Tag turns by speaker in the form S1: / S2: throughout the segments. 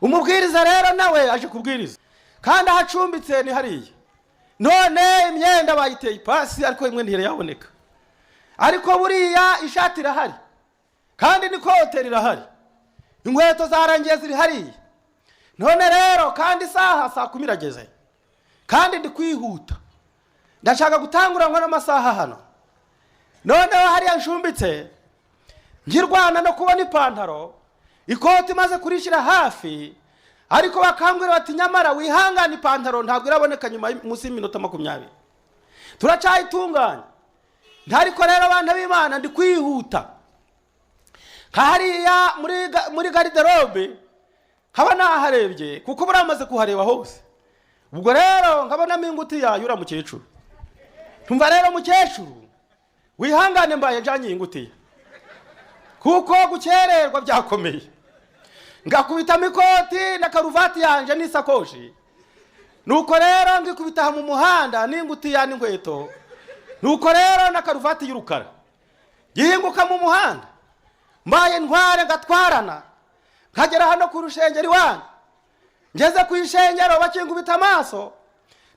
S1: Umubwiriza rero nawe aje kubwiriza, kandi aho acumbitse ni hariya. None imyenda bayiteye ipasi, ariko imwe ntiyaboneka. Ariko buriya ishati irahari, kandi n'ikote rirahari, inkweto zarangiye ziri hariya. None rero kandi isaha 10:00 irageze, kandi ndi kwihuta, ndashaka gutanguranwa n'amasaha hano. Noneho hariya nshumbitse nkirwana no kubona ipantaro, ikoti imaze kurishyira hafi, ariko bakambwira bati: "Nyamara wihangane, ipantaro ntabwo iraboneka nyuma munsi y'iminota 20, turacyayitunganya." Ntariko rero, abantu b'Imana, ndi kwihuta. Nka hariya muri garde-robe nkaba naharebye, kuko buramaze kuhareba hose. Ubwo rero nkabonamo ingutiya y'uriya mukecuru. Ntumva rero, mukecuru, wihangane, mbaye njyanye iyi ngutiya kuko gukererwa byakomeye. Ngakubitamo ikoti na karuvati yanje n'isakoshi. Nuko rero ngikubita aha mu muhanda n'ingutiya n'inkweto, nuko rero na karuvati y'urukara gihinguka mu muhanda, mbaye ntware, ngatwarana, nkagera hano ku rushengero iwanyu. Ngeze ku ishengero bakingubita amaso,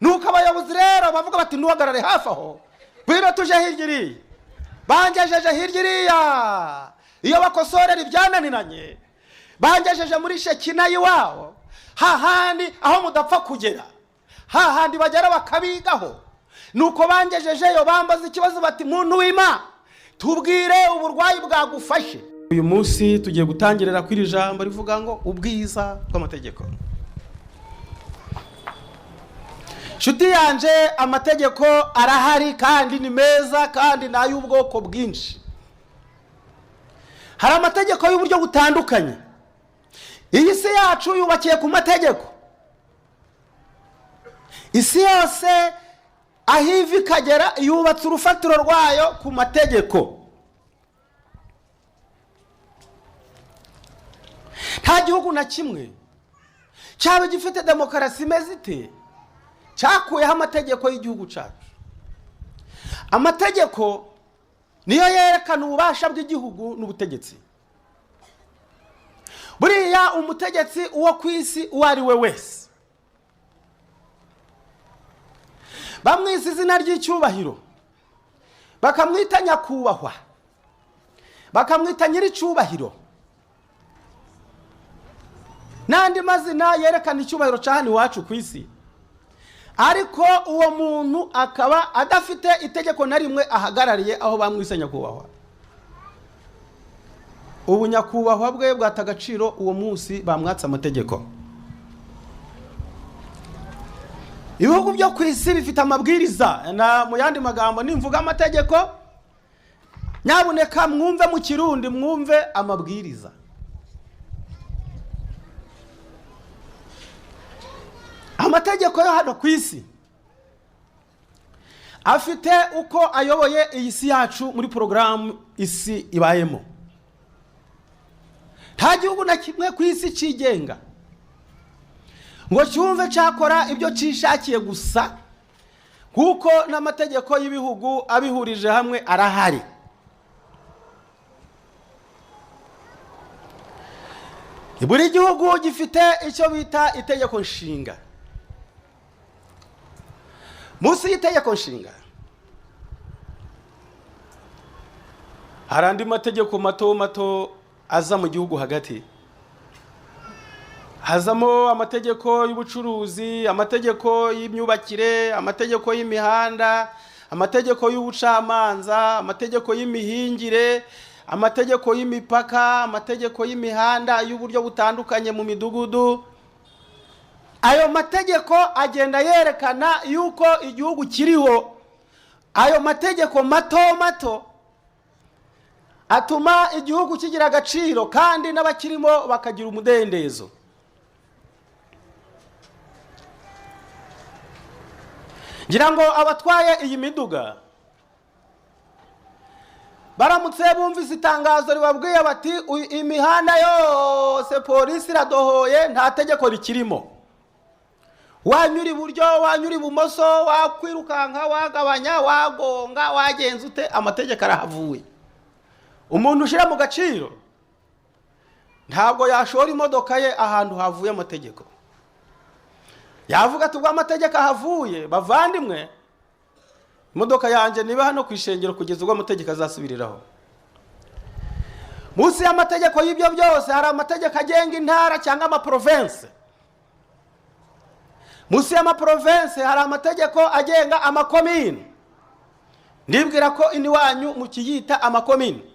S1: nuko abayobozi rero bavuga bati: "Ntuhagarare hafi aho, ngwino tuje hirya iriya." Bangejeje hirya iriya iyo bakosorera ibyananiranye, bangejeje muri Shekina y'iwabo, hahandi aho mudapfa kugera, hahandi bagera bakabigaho. Nuko bangejejeyo bambaza ikibazo bati: "Muntu w'Imana, tubwire uburwayi bwagufashe." Uyu munsi tugiye gutangirira kuri iri jambo rivuga ngo ubwiza bw'amategeko. Nshuti yanje, amategeko arahari kandi ni meza, kandi ni ay'ubwoko bwinshi. Hari amategeko y'uburyo butandukanye. Iyi si yacu yubakiye ku mategeko. Isi yose aho iva ikagera yubatse urufatiro rwayo ku mategeko. Nta gihugu na kimwe, cyaba gifite demokarasi imeze ite, cyakuyeho amategeko y'igihugu cyacu. Amategeko niyo yerekana ububasha bw'igihugu n'ubutegetsi. Buriya umutegetsi uwo ku isi uwo ari we wese, bamwise izina ry'icyubahiro, bakamwita nyakubahwa, bakamwita nyir'icyubahiro n'andi mazina yerekana icyubahiro cya hano iwacu ku isi, ariko uwo muntu akaba adafite itegeko na rimwe ahagarariye aho bamwise nyakubahwa, ubu nyakubahwa bwe bwata agaciro uwo munsi bamwatse amategeko. Ibihugu byo ku isi bifite amabwiriza. Na mu yandi magambo, nimvuga amategeko, nyabuneka mwumve mu Kirundi, mwumve amabwiriza. Amategeko yo hano ku isi afite uko ayoboye iyi si yacu muri porogaramu isi ibayemo. Nta gihugu na kimwe ku isi cyigenga ngo cyumve cyakora ibyo cyishakiye gusa, kuko n'amategeko y'ibihugu abihurije hamwe arahari. Buri gihugu gifite icyo bita itegeko nshinga. Munsi y'itegeko nshinga hari andi mategeko mato mato aza mu gihugu hagati. Hazamo amategeko y'ubucuruzi, amategeko y'imyubakire, amategeko y'imihanda, amategeko y'ubucamanza, amategeko y'imihingire, amategeko y'imipaka, amategeko y'imihanda y'uburyo butandukanye mu midugudu. Ayo mategeko agenda yerekana yuko igihugu kiriho. Ayo mategeko mato mato atuma igihugu kigira agaciro, kandi n'abakirimo bakagira umudendezo. Ngira ngo abatwaye iyi miduga baramutse bumvise itangazo ribabwiye bati: "Imihanda yose polisi iradohoye, nta tegeko rikirimo, wanyura iburyo, wanyura ibumoso, wakwirukanka, wagabanya, wagonga, wagenza ute, amategeko arahavuye." Umuntu ushyira mu gaciro Ntabwo yashora imodoka ye ahantu havuye amategeko. Yavuga ati: "Ubwo amategeko ahavuye, bavandimwe, imodoka yanjye niba hano ku ishengero kugeza ubwo amategeko azasubiriraho." Munsi y'amategeko y'ibyo byose hari amategeko agenga intara cyangwa amaporovense. Munsi y'amaporovense hari amategeko agenga amakomini. Ndibwira ko iniwanyu mukiyita amakomini.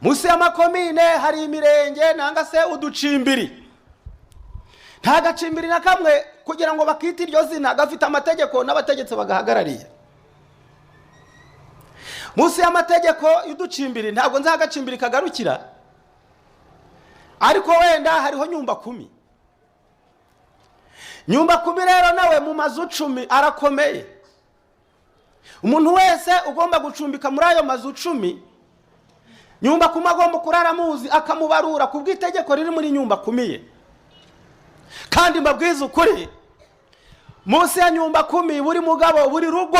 S1: Munsi y'amakomine hari imirenge nanga se uducimbiri. Nta gacimbiri na kamwe kugira ngo bakite iryo zina gafite amategeko n'abategetsi bagahagarariye. Munsi y'amategeko y'uducimbiri, ntabwo nzi aho agacimbiri kagarukira, ariko wenda hariho nyumba kumi. Nyumba kumi rero nawe mu mazu 10 arakomeye. Umuntu wese ugomba gucumbika muri ayo mazu 10, nyumba kumi agomba kurara amuzi, akamubarura ku bw'itegeko riri muri nyumba kumi ye. Kandi mbabwize ukuri, munsi ya nyumba kumi, buri mugabo, buri rugo,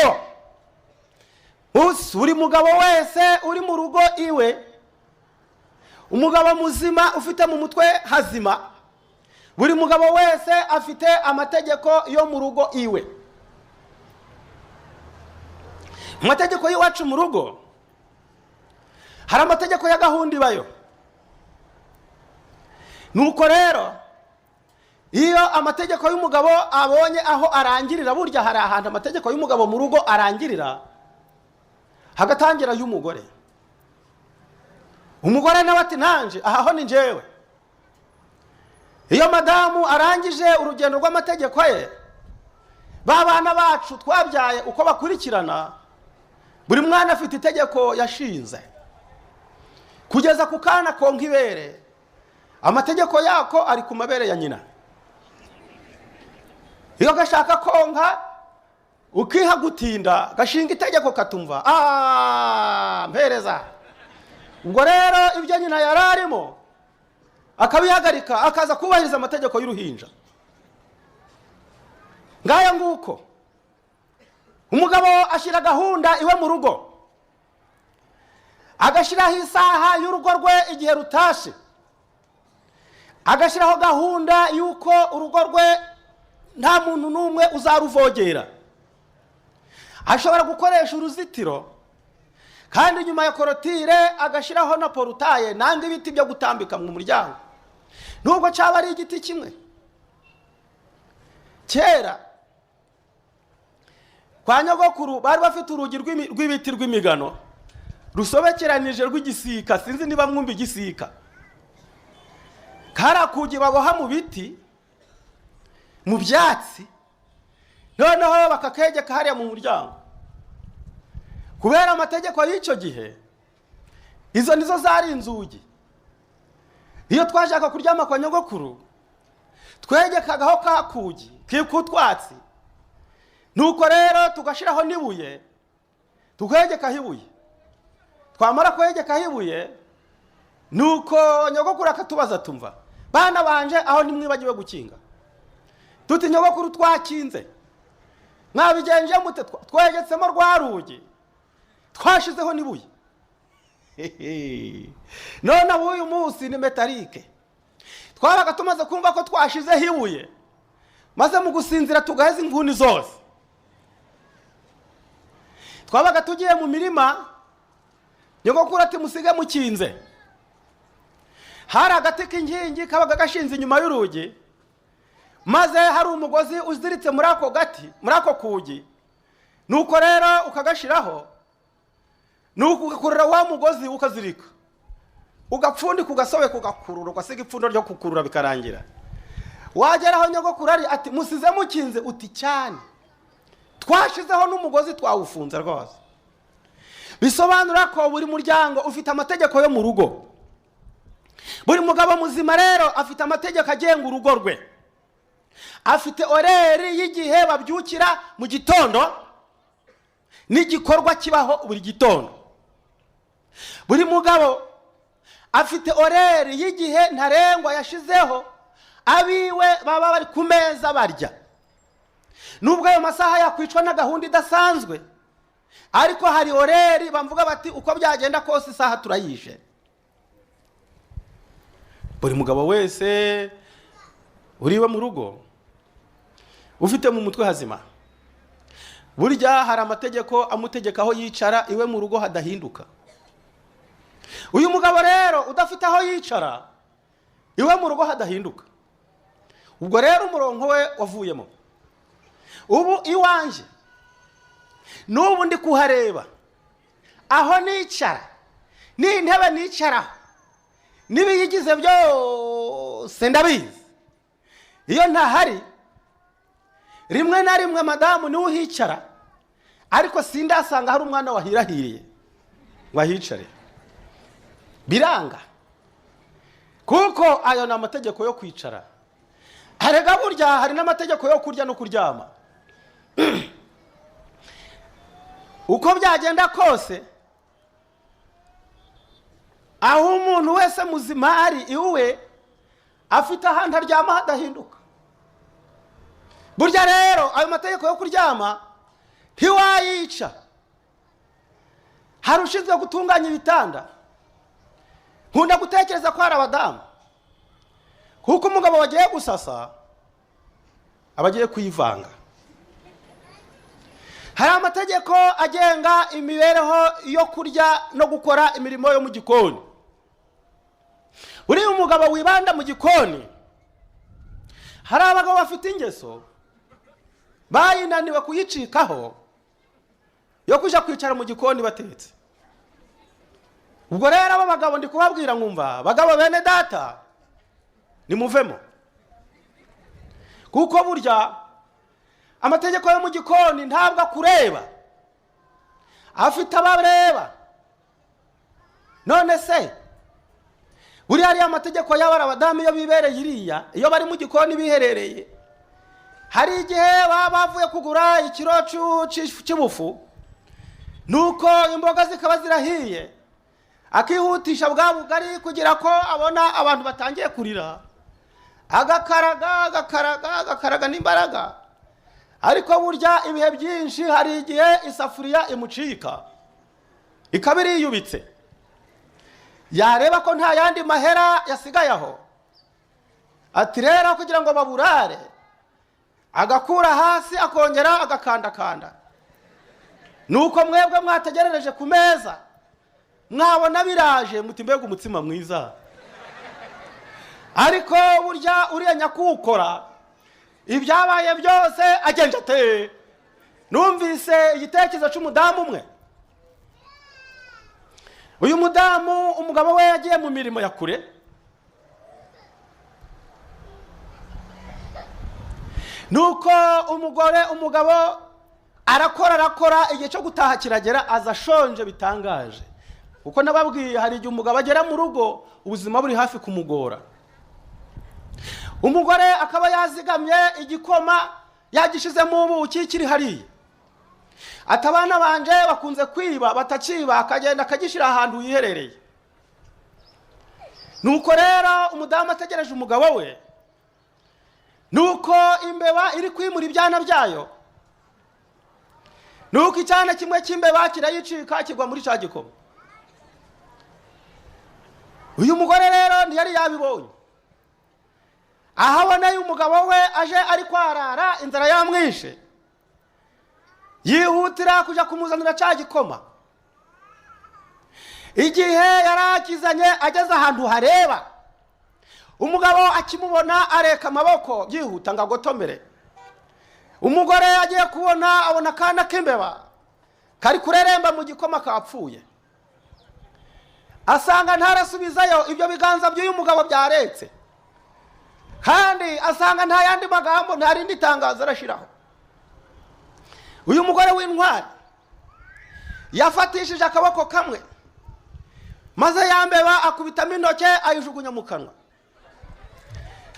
S1: buri mugabo wese uri mu rugo iwe, umugabo muzima ufite mu mutwe hazima, buri mugabo wese afite amategeko yo mu rugo iwe. Mu mategeko y'iwacu mu rugo hari amategeko ya gahunda ibayo. Nuko rero iyo amategeko y'umugabo abonye aho arangirira, burya hari ahantu amategeko y'umugabo mu rugo arangirira hagatangira y'umugore. Umugore nawe ati: "Nanje aha ho ni njyewe." Iyo madamu arangije urugendo rw'amategeko ye, ba bana bacu twabyaye uko bakurikirana, buri mwana afite itegeko yashinze. Kugeza ku kana konka ibere, amategeko yako ari ku mabere ya nyina. Iyo gashaka konka ukiha gutinda, gashinga itegeko katumva mpereza. Ubwo rero ibyo nyina yari arimo akabihagarika, akaza kubahiriza amategeko y'uruhinja. Ngaya nguko, umugabo ashyira gahunda iwe mu rugo, agashyiraho isaha y'urugo rwe igihe rutashe, agashyiraho gahunda y'uko urugo rwe nta muntu n'umwe uzaruvogera. Ashobora gukoresha uruzitiro, kandi nyuma ya clôture agashyiraho na portail nanga ibiti byo gutambika mu muryango, nubwo cyaba ari igiti kimwe. Kera kwa nyogokuru bari bafite urugi rw'ibiti rw'imigano rusobekeranije rw'igisika. Sinzi niba mwumva igisika. Kari akugi baboha mu biti, mu byatsi, noneho bakakegeka hariya mu muryango. Kubera amategeko y'icyo gihe, izo nizo zari inzugi. Iyo twashaka kuryama kwa nyogokuru, twegekagaho ka kugi k'utwatsi, nuko rero tugashyiraho n'ibuye, tukegekaho ibuye. Twamara kwegekaho ibuye, nuko nyogokuru akatubaza: "Tumva bana banje, aho ntimwibagiwe gukinga?" Tuti: "Nyogokuru, twakinze." "Mwabigenje mute?" "Twegetsemo rwa rugi, twashizeho n'ibuye." None uyu munsi ni métallique. Twabaga tumaze kumva ko twashizeho ibuye, maze mu gusinzira tugaheza inguni zose. Twabaga tugiye mu mirima, nyogokuru ati: "Musige mukinze." Hari agati k'inkingi kabaga gashinze inyuma y'urugi, maze hari umugozi uziritse muri ako gati, muri ako kugi. Nuko rero ukagashyiraho, nuko ugakurura wa mugozi, ukazirika, ugapfundika, ugasobeka, ugakurura, ugasiga ipfundo ryo kukurura, bikarangira. Wagera aho nyogokuru ari, ati: "Musize mukinze?" Uti: "Cyane, twashizeho n'umugozi, twawufunze rwose." Bisobanura ko buri muryango ufite amategeko yo mu rugo. Buri mugabo muzima rero afite amategeko agenga urugo rwe. Afite horaire y'igihe babyukira mu gitondo n'igikorwa kibaho buri gitondo. Buri mugabo afite horaire y'igihe ntarengwa yashizeho abiwe baba bari ku meza barya. Nubwo ayo masaha yakwicwa na gahunda idasanzwe, ariko hari horaire bavuga bati: "Uko byagenda kose isaha turayishe." Buri mugabo wese uriwe mu rugo ufite mu mutwe hazima, burya hari amategeko amutegeka aho yicara iwe mu rugo hadahinduka. Uyu mugabo rero udafite aho yicara iwe mu rugo hadahinduka, ubwo rero umurongo we wavuyemo. Ubu iwanjye n'ubu ndi kuhareba, aho nicara n'intebe nicaraho n'ibiyigize byose ndabizi. Iyo ntahari rimwe na rimwe madamu niwe uhicara, ariko sindasanga hari umwana wahirahiriye ngo ahicare, biranga, kuko ayo ni amategeko yo kwicara. Harega burya hari n'amategeko yo kurya no kuryama. Uko byagenda kose, aho umuntu wese muzima ari iwe afite ahantu aryama hadahinduka. Burya rero ayo mategeko yo kuryama ntiwayica. Hari ushinzwe gutunganya ibitanda. Nkunda gutekereza ko hari abadamu, kuko umugabo wagiye gusasa aba agiye kwivanga. Hari amategeko agenga imibereho yo kurya no gukora imirimo yo mu gikoni. Uriya umugabo wibanda mu gikoni, hari abagabo bafite ingeso bayinaniwe kuyicikaho yo kujya kwicara mu gikoni batetse. Ubwo rero abo bagabo ndi kubabwira nkumva, bagabo bene data, nimuvemo, kuko burya amategeko yo mu gikoni ntabwo akureba, afite abareba. None se buriya ariya amategeko y'abari abadamu iyo bibereye iriya, iyo bari mu gikoni biherereye, hari igihe baba bavuye kugura ikiro cy'ubufu, nuko imboga zikaba zirahiye, akihutisha bwa bugari kugira ko abona abantu batangiye kurira, agakaraga agakaraga agakaraga n'imbaraga. Ariko burya ibihe byinshi hari igihe isafuriya imucika ikaba iriyubitse, yareba ko nta yandi mahera yasigaye aho, ati rero kugira ngo baburare, agakura hasi akongera agakandakanda. Nuko mwebwe mwategerereje ku meza, mwabona biraje muti mbega umutsima mwiza. Ariko burya uriya nyakuwukora ibyabaye byose agenje ate? Numvise igitekerezo cy'umudamu umwe. Uyu mudamu umugabo we yagiye mu mirimo ya kure, nuko umugore umugabo arakora arakora, igihe cyo gutaha kiragera, aza ashonje bitangaje. Kuko nababwiye hari igihe umugabo agera mu rugo ubuzima buri hafi kumugora. Umugore akaba yazigamye igikoma yagishizemo ubuki kiri hariya, ati abana banje bakunze kwiba, batakiba, akagenda akagishyira ahantu yiherereye. Nuko rero umudamu ategereje umugabo we, nuko imbeba iri kwimura ibyana byayo, nuko icyana kimwe cy'imbeba kirayicika kigwa muri cya gikoma. Uyu mugore rero ntiyari yabibonye, aho aboneye umugabo we aje ari kwarara inzara yamwishe, yihutira kujya kumuzanira cya gikoma. Igihe yari akizanye ageze ahantu hareba, umugabo akimubona areka amaboko byihuta ngo agotomere. Umugore agiye kubona abona akana k'imbeba kari kureremba mu gikoma kapfuye, asanga ntarasubizayo ibyo biganza by'uyu mugabo byaretse, kandi asanga nta yandi magambo, nta rindi tangazo arashyiraho. Uyu mugore w'intwari yafatishije akaboko kamwe, maze yambeba akubitamo intoke ayijugunya mu kanwa.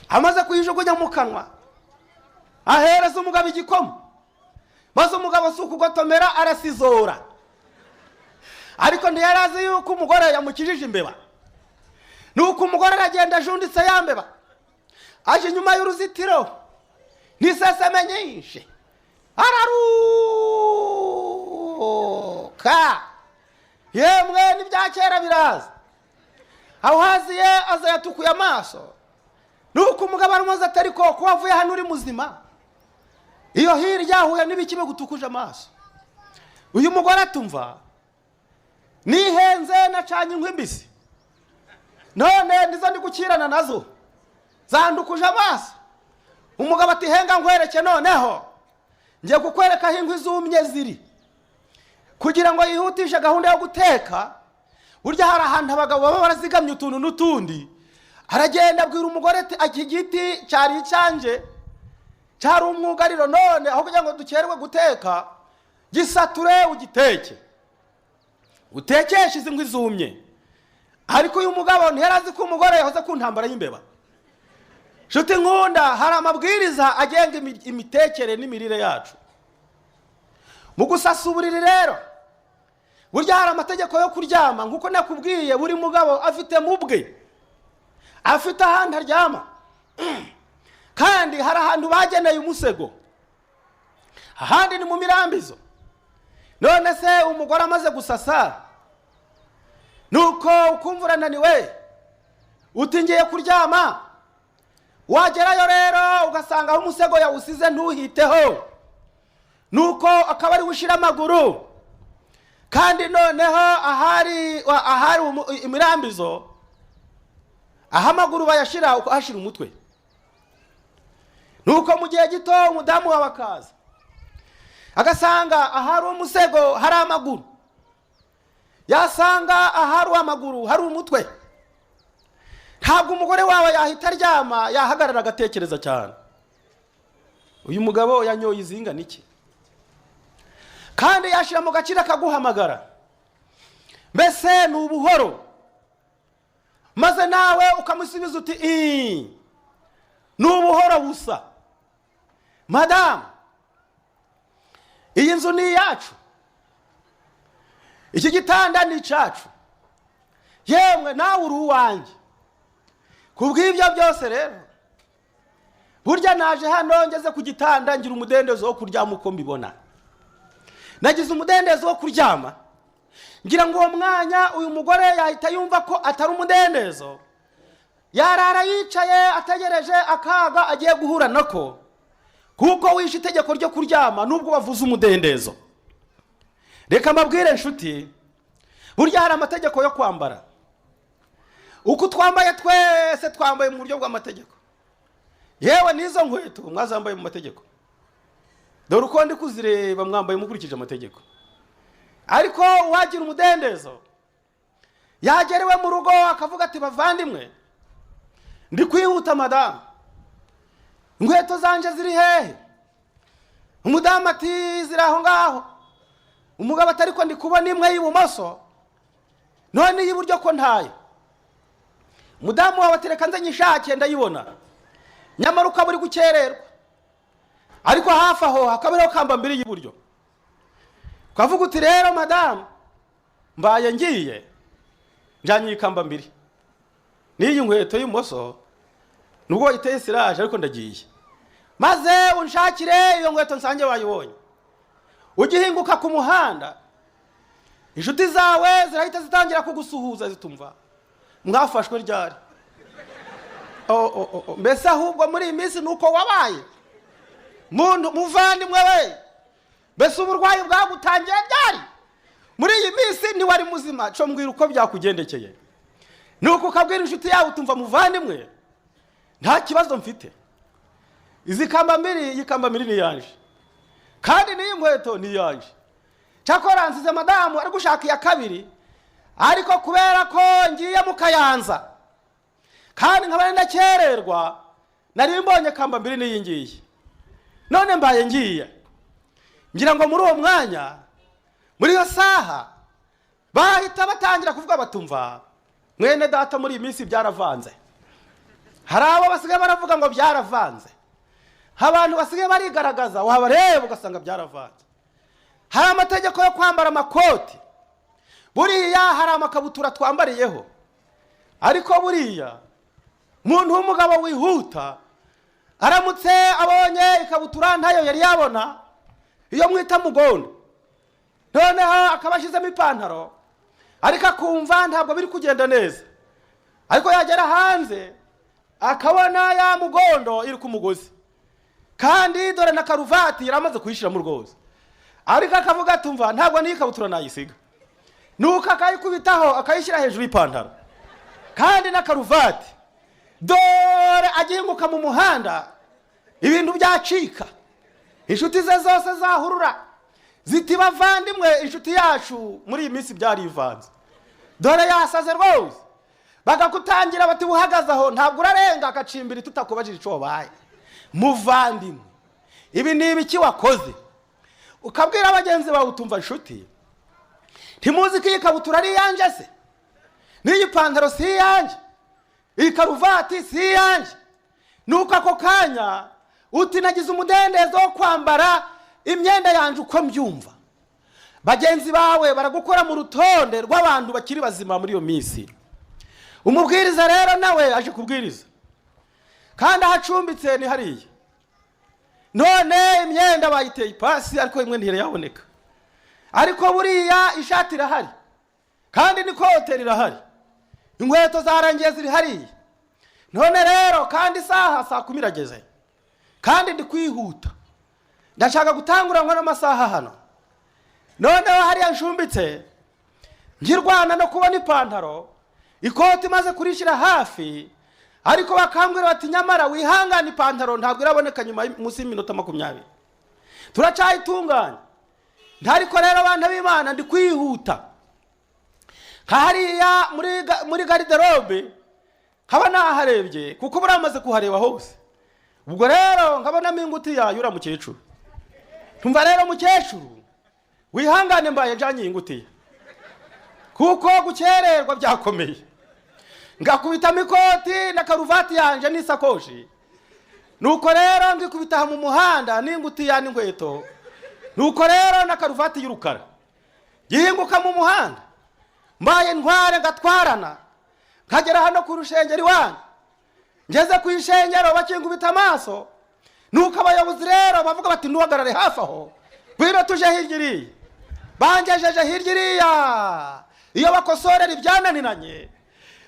S1: Amaze kuyijugunya mu kanwa ahereza umugabo igikoma, maze umugabo si ukugotomera arasizora. Ariko ntiyari azi yuko umugore yamukijije imbeba. Nuko umugore aragenda ajunditse yambeba, aje inyuma y'uruzitiro n'iseseme nyinshi, araruka. Yemwe n'ibya kera biraza. Aho haziye aza yatukuye amaso. Nuko umugabo aramubaza ati: "Ariko ko wavuye hano uri muzima, iyo hirya ahuye n'ibiki bigutukuje amaso?" Uyu mugore atumva: "Nihenze, nacanye inkwi mbisi, none nizo ndi gukirana nazo zandukuje amaso." Umugabo ati: "Henga nkwereke, noneho ngiye kukwereka aho inkwi zumye ziri." Kugira ngo yihutishe gahunda yo guteka, burya hari ahantu abagabo baba barazigamye utuntu n'utundi. Aragenda abwira umugore ati: "Iki giti cyari icyanjye, cyari umwugariro, none aho kugira ngo dukerwe guteka, gisature ugiteke, utekeshe izi nkwi zumye." Ariko uyu mugabo ntiyari azi ko umugore yahoze ku ntambara y'imbeba. Nshuti nkunda, hari amabwiriza agenga imitekere n'imirire yacu. Mu gusasa uburiri rero, burya hari amategeko yo kuryama. Nk'uko nakubwiye, buri mugabo afite mu bwe, afite ahantu aryama, kandi hari ahantu bageneye umusego, ahandi ni mu mirambizo. None se umugore amaze gusasa, nuko ukumva urananiwe, uti: "Ngiye kuryama." Wagerayo rero ugasanga aho umusego yawusize ntuhiteho, nuko akaba ariwe ushyira amaguru. Kandi noneho ahari imirambizo, aho amaguru bayashyira, ukahashyira umutwe. Nuko mu gihe gito umudamu wawe akaza, agasanga ahari umusego hari amaguru, yasanga ahari amaguru hari umutwe. Ntabwo umugore wawe yahita aryama, yahagarara agatekereza cyane: uyu mugabo yanyoye izingana iki? Kandi yashyira mu gaciro akaguhamagara, mbese ni ubuhoro? Maze nawe ukamusubiza uti: "Ii, ni ubuhoro busa." Madamu, iyi nzu ni iyacu, iki gitanda ni icyacu, yemwe nawe uri uwanjye. Ku bw'ibyo byose rero, burya naje hano ngeze ku gitanda ngira umudendezo wo kuryama uko mbibona. Nagize umudendezo wo kuryama. Ngira ngo uwo mwanya uyu mugore yahita yumva ko atari umudendezo, yarara yicaye ategereje akaga agiye guhura nako, kuko wishe itegeko ryo kuryama nubwo wavuze umudendezo. Reka mbabwire inshuti, burya hari amategeko yo kwambara. Uko twambaye twese twambaye mu buryo bw'amategeko, yewe n'izo nkweto mwazambaye mu mategeko. Dore uko ndi kuzireba, mwambaye mukurikije amategeko. Ariko uwagira umudendezo yagera iwe mu rugo akavuga ati: "Bavandimwe, ndi kwihuta, madamu, inkweto zanjye ziri hehe?" Umudamu ati: "Ziri aho ngaho." Umugabo ati: "Ariko ndi kubona imwe y'ibumoso, none iy'iburyo ko ntayo?" Umudamu wawe ati: "Reka nze nyishake, ndayibona." Nyamara ukaba uri gukererwa, ariko hafi aho hakaba hariho kambambiri y'iburyo. Ukavuga uti: "Rero madamu, mbaye ngiye, njyanye iyi kambambiri n'iyi nkweto y'ibumoso, nubwo wayiteye siraje, ariko ndagiye, maze unshakire iyo nkweto nsange wayibonye." Ugihinguka ku muhanda, inshuti zawe zirahita zitangira kugusuhuza, zitumva: "Mwafashwe ryari? Oh, oh, oh, oh. Mbese ahubwo muri iyi minsi ni uko wabaye muntu muvandimwe we? Mbese uburwayi bwagutangiye ryari? Muri iyi minsi ntiwari muzima, cyo mbwira uko byakugendekeye." Ni uko ukabwira inshuti yawe utumva: "Muvandimwe, nta kibazo mfite. Izi kambambiri, iyi kambambiri ni iyanje, kandi n'iyi nkweto ni iyanje. Cyakora nsize madamu ari gushaka iya kabiri, ariko kubera ko ngiye mu Kayanza kandi nkaba ndakererwa, nari mbonye kambambiri n'iyi ngiyi, none mbaye ngiye." Ngira ngo muri uwo mwanya, muri iyo saha, bahita batangira kuvuga batumva: "Mwene data, muri iyi minsi byaravanze." Hari abo basigaye baravuga ngo byaravanze. Abantu basigaye barigaragaza, wabareba ugasanga byaravanze. Hari amategeko yo kwambara amakoti. Buriya hari amakabutura twambariyeho, ariko buriya umuntu w'umugabo wihuta aramutse abonye ikabutura ntayo yari yabona, iyo mwita mugondo, noneho akaba ashyizemo ipantaro, ariko akumva ntabwo biri kugenda neza. Ariko yagera hanze akabona ya mugondo iri ku mugozi, kandi dore na karuvati yaramaze kuyishyiramo rwose, ariko akavuga ati: "Umva, ntabwo n'iyi kabutura nayisiga." Nuko akayikubitaho, akayishyira hejuru y'ipantaro kandi na karuvati. Dore agihinguka mu muhanda, ibintu byacika, inshuti ze zose zahurura ziti: "Bavandimwe, inshuti yacu muri iyi minsi byarivanze, dore yasaze rwose." Bakagutangira bati: "Uhagaze aho, ntabwo urarenga agacimbiri tutakubajije icyo wabaye. Muvandimwe, ibi ni ibiki wakoze?" Ukabwira bagenzi bawe utumva: "Nshuti, ntimuzi ko iyi kabutura ari iyanjye se? N'iyi pantaro si iyanjye? Iyi karuvati si iyanjye?" Nuko ako kanya uti: "Nagize umudendezo wo kwambara imyenda yanjye uko mbyumva." Bagenzi bawe baragukora mu rutonde rw'abantu bakiri bazima muri iyo minsi. Umubwiriza rero nawe aje kubwiriza, kandi aho acumbitse ni hariya. None imyenda bayiteye ipasi, ariko imwe ntiyaboneka. Ariko buriya ishati irahari, kandi n'ikote rirahari, inkweto zarangiye ziri hariya. None rero kandi isaha 10:00 irageze, kandi ndi kwihuta, ndashaka gutanguranwa n'amasaha hano. Noneho hariya nshumbitse, nkirwana no kubona ipantaro, ikoti imaze kurishyira hafi, ariko bakambwira bati: "Nyamara wihangane, ipantaro ntabwo iraboneka, nyuma munsi y'iminota 20 turacyayitunganya." Ntariko rero, abantu b'Imana, ndi kwihuta, nka hariya muri garde-robe nkaba naharebye, kuko buriya amaze kuhareba hose. Ubwo rero nkabonamo ingutiya y'uriya mukecuru. Tumva rero mukecuru, wihangane, mbaye njyanye iyi ngutiya kuko gukererwa byakomeye. Ngakubitamo ikoti na karuvati yanjye n'isakoshi. Nuko rero ngikubita aha mu muhanda n'ingutiya n'inkweto, nuko rero na karuvati y'urukara gihinguka mu muhanda, mbaye ntware, ngatwarana, nkagera hano ku rushengero iwanyu. Ngeze ku ishengero, bakingubita amaso. Nuko abayobozi rero bavuga bati: "Ntuhagarare hafi aho, ngwino tuje hirya iriya." Bangejeje hirya iriya iyo bakosorera ibyananiranye,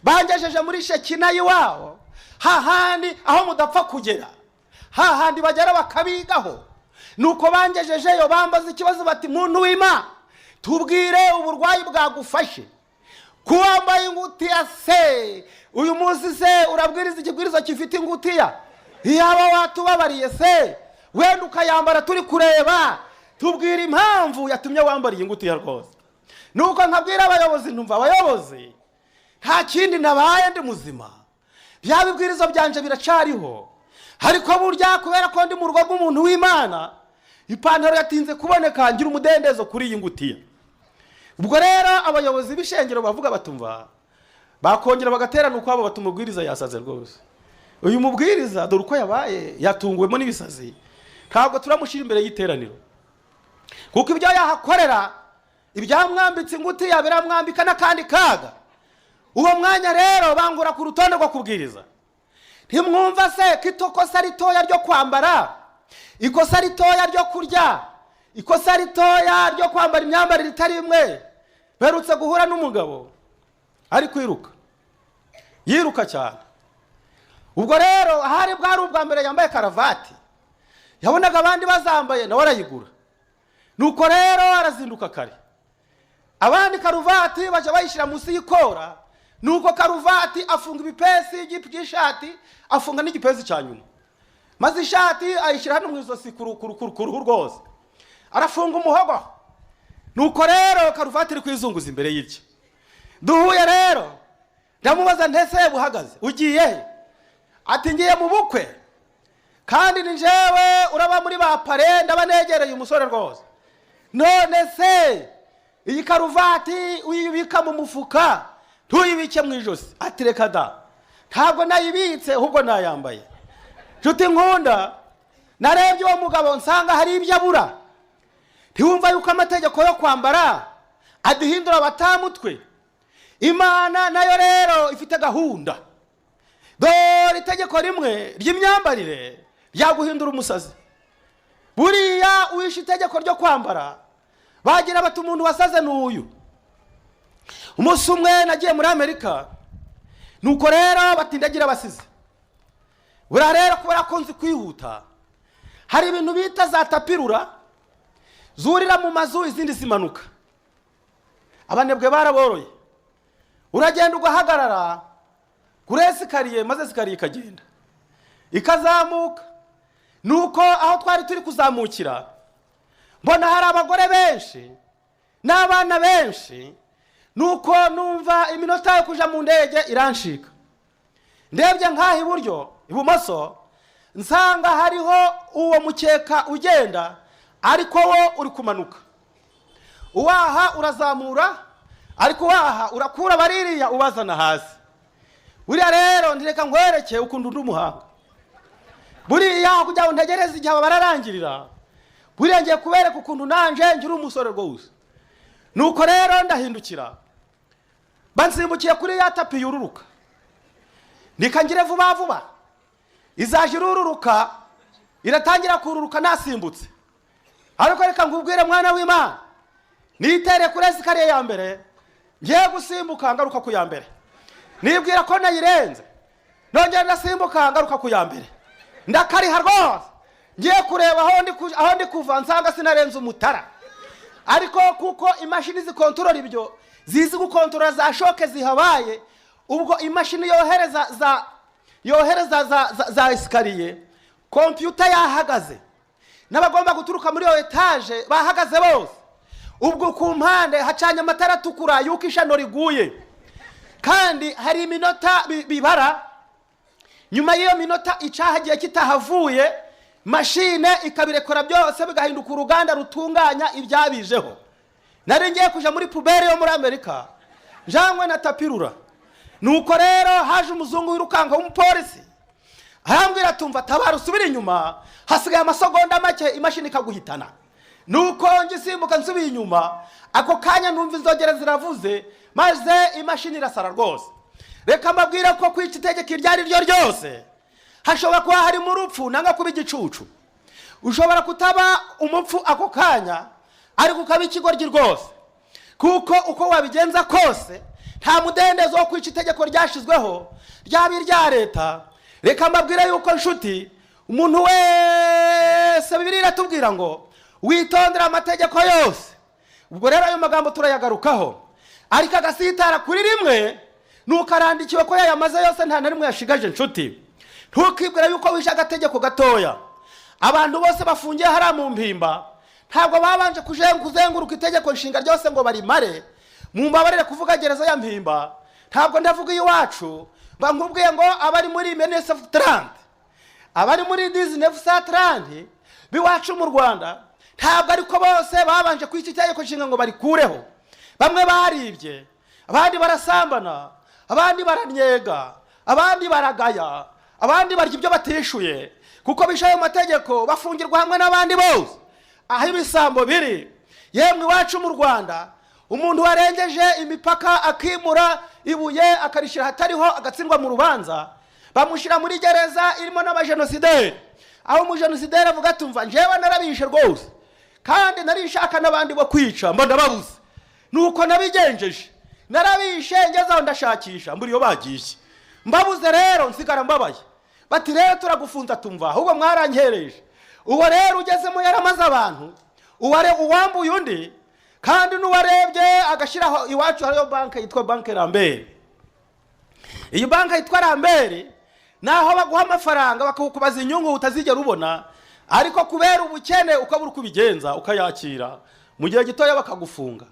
S1: bangejeje muri Shekina y'iwabo, hahandi aho mudapfa kugera, hahandi bagera bakabigaho. Nuko bangejejeyo, bambaza ikibazo bati: "Muntu w'Imana, tubwire uburwayi bwagufashe ko wambaye ingutiya se? Uyu munsi se urabwiriza ikibwiriza gifite ingutiya? Iyaba watubabariye se wenda ukayambara turi kureba. Tubwira impamvu yatumye wambara iyi ngutiya rwose." Nuko nkabwira abayobozi, ntumva abayobozi, nta kindi nabaye, ndi muzima, bya bibwirizo byanje biracariho, ariko burya kubera ko ndi mu rugo rw'umuntu w'Imana, ipantaro yatinze kuboneka, ngira umudendezo kuri iyi ngutiya. Ubwo rero abayobozi b'ishengero bavuga batumva, bakongera bagaterana ukwabo bati: "Umubwiriza yasaze rwose. Uyu mubwiriza dore uko yabaye, yatunguwemo n'ibisazi. Ntabwo turamushyira imbere y'iteraniro, kuko ibyo yahakorera, ibyamwambitse ingutiya biramwambika n'akandi kaga." Uwo mwanya rero bangura ku rutonde rwo kubwiriza. Ntimwumva se ko ikosa ritoya ryo kwambara, ikosa ritoya ryo kurya, ikosa ritoya ryo kwambara imyambarire itari imwe? Mperutse guhura n'umugabo ari kwiruka, yiruka cyane. Ubwo rero ahari bwari ubwa mbere yambaye karavati. Yabonaga abandi bazambaye, nawe arayigura. Nuko rero arazinduka kare, abandi karuvati bajya bayishyira munsi y'ikora. Nuko karuvati afunga ibipesi by'ishati, afunga n'igipesi cya nyuma, maze ishati ayishyira hano mu ijosi ku ruhu rwose, arafunga umuhogo. Nuko rero karuvati iri kwizunguza imbere y'ibye. Duhuye rero, ndamubaza: "Ntese buhagaze, ugiye he?" Ati: "Ngiye mu bukwe, kandi ni njyewe uraba muri ba parrain, ndaba negereye umusore rwose. None se iyi karuvati uyibika mu mufuka, ntuyibike mu ijosi?" Ati: "Reka da, ntabwo nayibitse, ahubwo nayambaye." Nshuti nkunda, narebye uwo mugabo nsanga hari ibyo abura. Ntiwumva yuko amategeko yo kwambara aduhindura abatamutwe? Imana nayo rero ifite gahunda. Dore itegeko rimwe ry'imyambarire ryaguhindura umusazi. Buriya wishe itegeko ryo kwambara, bagira bati: "Umuntu wasaze ni uyu." Umunsi umwe nagiye muri Amerika. Nuko rero batindagira abasize. Buriya rero kubera ko nzi kwihuta, hari ibintu bita za tapirura zurira mu mazu, izindi zimanuka. Abanebwe baraboroye. Uragenda ugahagarara kuri escalier, maze escalier ikagenda ikazamuka. Nuko aho twari turi kuzamukira, mbona hari abagore benshi n'abana benshi. Nuko numva iminota yo kuja mu ndege iranshika. Ndebye nk'aho iburyo, ibumoso, nsanga hariho uwo mukeka ugenda, ariko wo uri kumanuka. Uwaha urazamura, ariko uwaha urakura baririya ubazana hasi. Buriya rero ntireka nkwereke ukuntu undi umuhanga. Buriya kugira ngo ntegereze igihe aba bararangirira, buriya ngiye kubereka ukuntu nanje ngira umusore rwose. Nuko rero ndahindukira, bansimbukiye kuri ya tapi yururuka. Nikangire vuba vuba, izaje irururuka, iratangira kururuka nasimbutse. Ariko reka nkubwire, mwana w'Imana, nitere kuri escalier ya mbere, ngiye gusimbuka ngaruka ku ya mbere, nibwira ko nayirenze. Nongera ndasimbuka ngaruka ku ya mbere, ndakariha rwose. Ngiye kureba aho ndi kuva, nsanga sinarenze umutara. Ariko kuko imashini zikontorora ibyo, zizi gukontorora za choc zihabaye, ubwo imashini yohereza za escalier, kompiyuta yahagaze, n'abagomba guturuka muri iyo etaje bahagaze bose. Ubwo ku mpande hacanye amatara atukura yuko ishano riguye, kandi hari iminota bibara. Nyuma y'iyo minota icahagiye kitahavuye, mashine ikabirekora byose, bigahinduka uruganda rutunganya ibyabijeho. Nari ngiye kuja muri poubelle yo muri Amerika njanywe na tapirura. Nuko rero haje umuzungu wirukanka w'umupolisi, arambwira, tumva, tabara usubire inyuma, hasigaye amasegonda make imashini ikaguhitana. Nuko ngisimbuka nsubiye inyuma, ako kanya numva inzogera ziravuze, maze imashini irasara rwose. Reka mbabwire ko kwica itegeko iryo ari ryo ryose hashobora kuba harimo urupfu nanga kuba igicucu. Ushobora kutaba umupfu ako kanya, ariko ukaba ikigoryi rwose, kuko uko wabigenza kose nta mudendezo wo kwica itegeko ryashyizweho, ryaba irya leta. Reka mbabwire yuko, nshuti, umuntu wese, Bibiliya iratubwira ngo witondere amategeko yose. Ubwo rero ayo magambo turayagarukaho, ariko agasitara kuri rimwe nuko arandikiwe ko yayamaze yose, nta na rimwe yashigaje. Nshuti, ntukibwire yuko wishe agategeko gatoya. Abantu bose bafungiye hariya mu Mpimba ntabwo babanje kuzenguruka itegeko nshinga ryose ngo barimare. Mumbabarire kuvuga gereza ya Mpimba, ntabwo ndavuga iwacu. Nkubwiye ngo abari muri 1930, abari muri 1930 b'iwacu mu Rwanda, ntabwo ariko bose babanje kwica itegeko nshinga ngo barikureho. Bamwe baribye, abandi barasambana, abandi baranyega, abandi baragaya, abandi barya ibyo batishuye. Kuko bishe ayo mategeko, bafungirwa hamwe n'abandi bose aho ibisambo biri. Yemwe, iwacu mu Rwanda, umuntu warengeje imipaka akimura ibuye akarishyira ahatariho, agatsindwa mu rubanza, bamushyira muri gereza irimo n'abajenosideri, aho umujenosideri avuga tumva, njyewe narabishe rwose, kandi narishaka n'abandi bo kwica, mbona babuze, nuko nabigenjeje, narabishe, ngeze aho ndashakisha mbura iyo bagiye, mbabuze rero nsigara mbabaye. Bati rero turagufunza. Tumva, ahubwo mwarankereje. Uwo rero ugezemo yaramaze abantu, uware uwambuye undi, kandi n'uwarebye agashyiraho. Iwacu hariyo banki yitwa Banki Lambert. Iyi banki yitwa Lambert ni aho baguha amafaranga bakakubaza inyungu utazigera ubona, ariko kubera ubukene ukabura uko ubigenza ukayakira, mu gihe gitoya bakagufunga.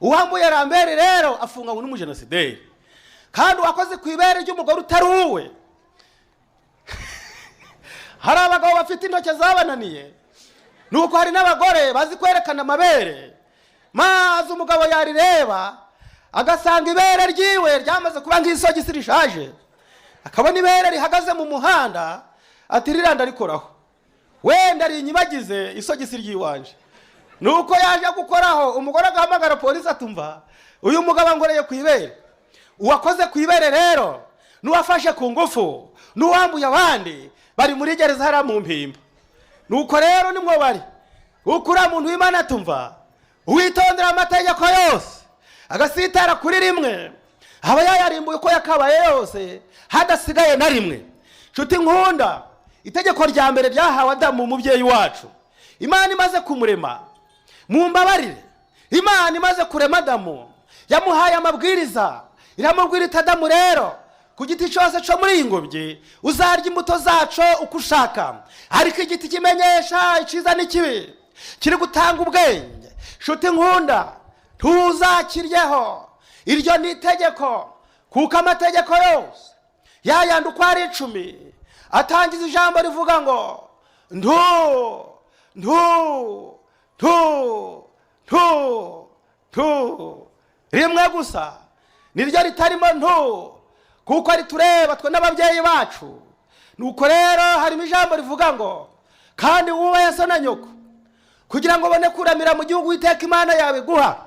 S1: Uwambuye Lambert rero afunganywe n'umujenosideri, kandi uwakoze ku ibere ry'umugore utari uwe. Hari abagabo bafite intoki zabananiye, nuko hari n'abagore bazi kwerekana amabere, maze umugabo yarireba agasanga ibere ryiwe ryamaze kuba nk'isogisi rishaje, akabona ibere rihagaze mu muhanda, ati ririya ndarikoraho, wenda rinyibagize isogisi ry'iwanje. Nuko yaje gukoraho, umugore agahamagara polisi, atumva, uyu mugabo angoreye ku ibere. Uwakoze ku ibere rero, n'uwafashe ku ngufu, n'uwambuye abandi, bari muri gereza hariya mu Mpimba. Nuko rero nimwo bari, kuko uriya muntu w'Imana atumva, uwitondera amategeko yose agasitara kuri rimwe. Aba yayarimbuye uko yakabaye yose, hadasigaye na rimwe. Nshuti nkunda, itegeko rya mbere ryahawe Adamu, umubyeyi wacu, Imana imaze kumurema. Mumbabarire, Imana imaze kurema Adamu yamuhaye amabwiriza, iramubwira iti: "Adamu rero, ku giti cyose cyo muri iyi ngobyi uzarya imbuto zaco uko ushaka, ariko igiti kimenyesha icyiza n'ikibi, kiri gutanga ubwenge, nshuti nkunda, ntuzakiryeho." Iryo ni itegeko, kuko amategeko yose yayandi uko ari 10 atangiza ijambo rivuga ngo ntu, ntu, ntu, ntu, ntu. Rimwe gusa niryo ritarimo ntu, kuko ritureba twe n'ababyeyi bacu. Nuko rero harimo ijambo rivuga ngo: "Kandi wubahe so na nyoko, kugira ngo ubone kuramira mu gihugu Uwiteka Imana yawe iguha."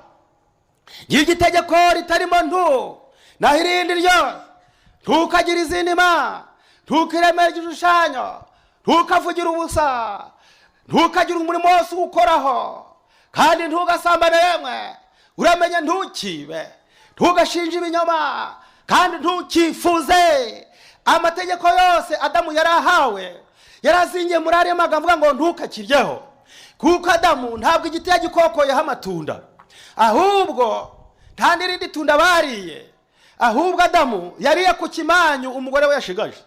S1: Ngiryo itegeko ritarimo ntu. Naho irindi ryose: ntukagire izindi mana, ntukiremere igishushanyo, ntukavugire ubusa, ntukagire umurimo wose uwukoraho, kandi ntugasambane, yemwe uramenye ntukibe, ntugashinje ibinyoma, kandi ntukifuze. Amategeko yose Adamu yari ahawe yarazingiye muri ariyo magambo avuga ngo ntukakiryeho, kuko Adamu ntabwo igiti yagikokoyeho amatunda, ahubwo nta n'irindi tunda bariye, ahubwo Adamu yariye ku kimanyu umugore we yashigaje,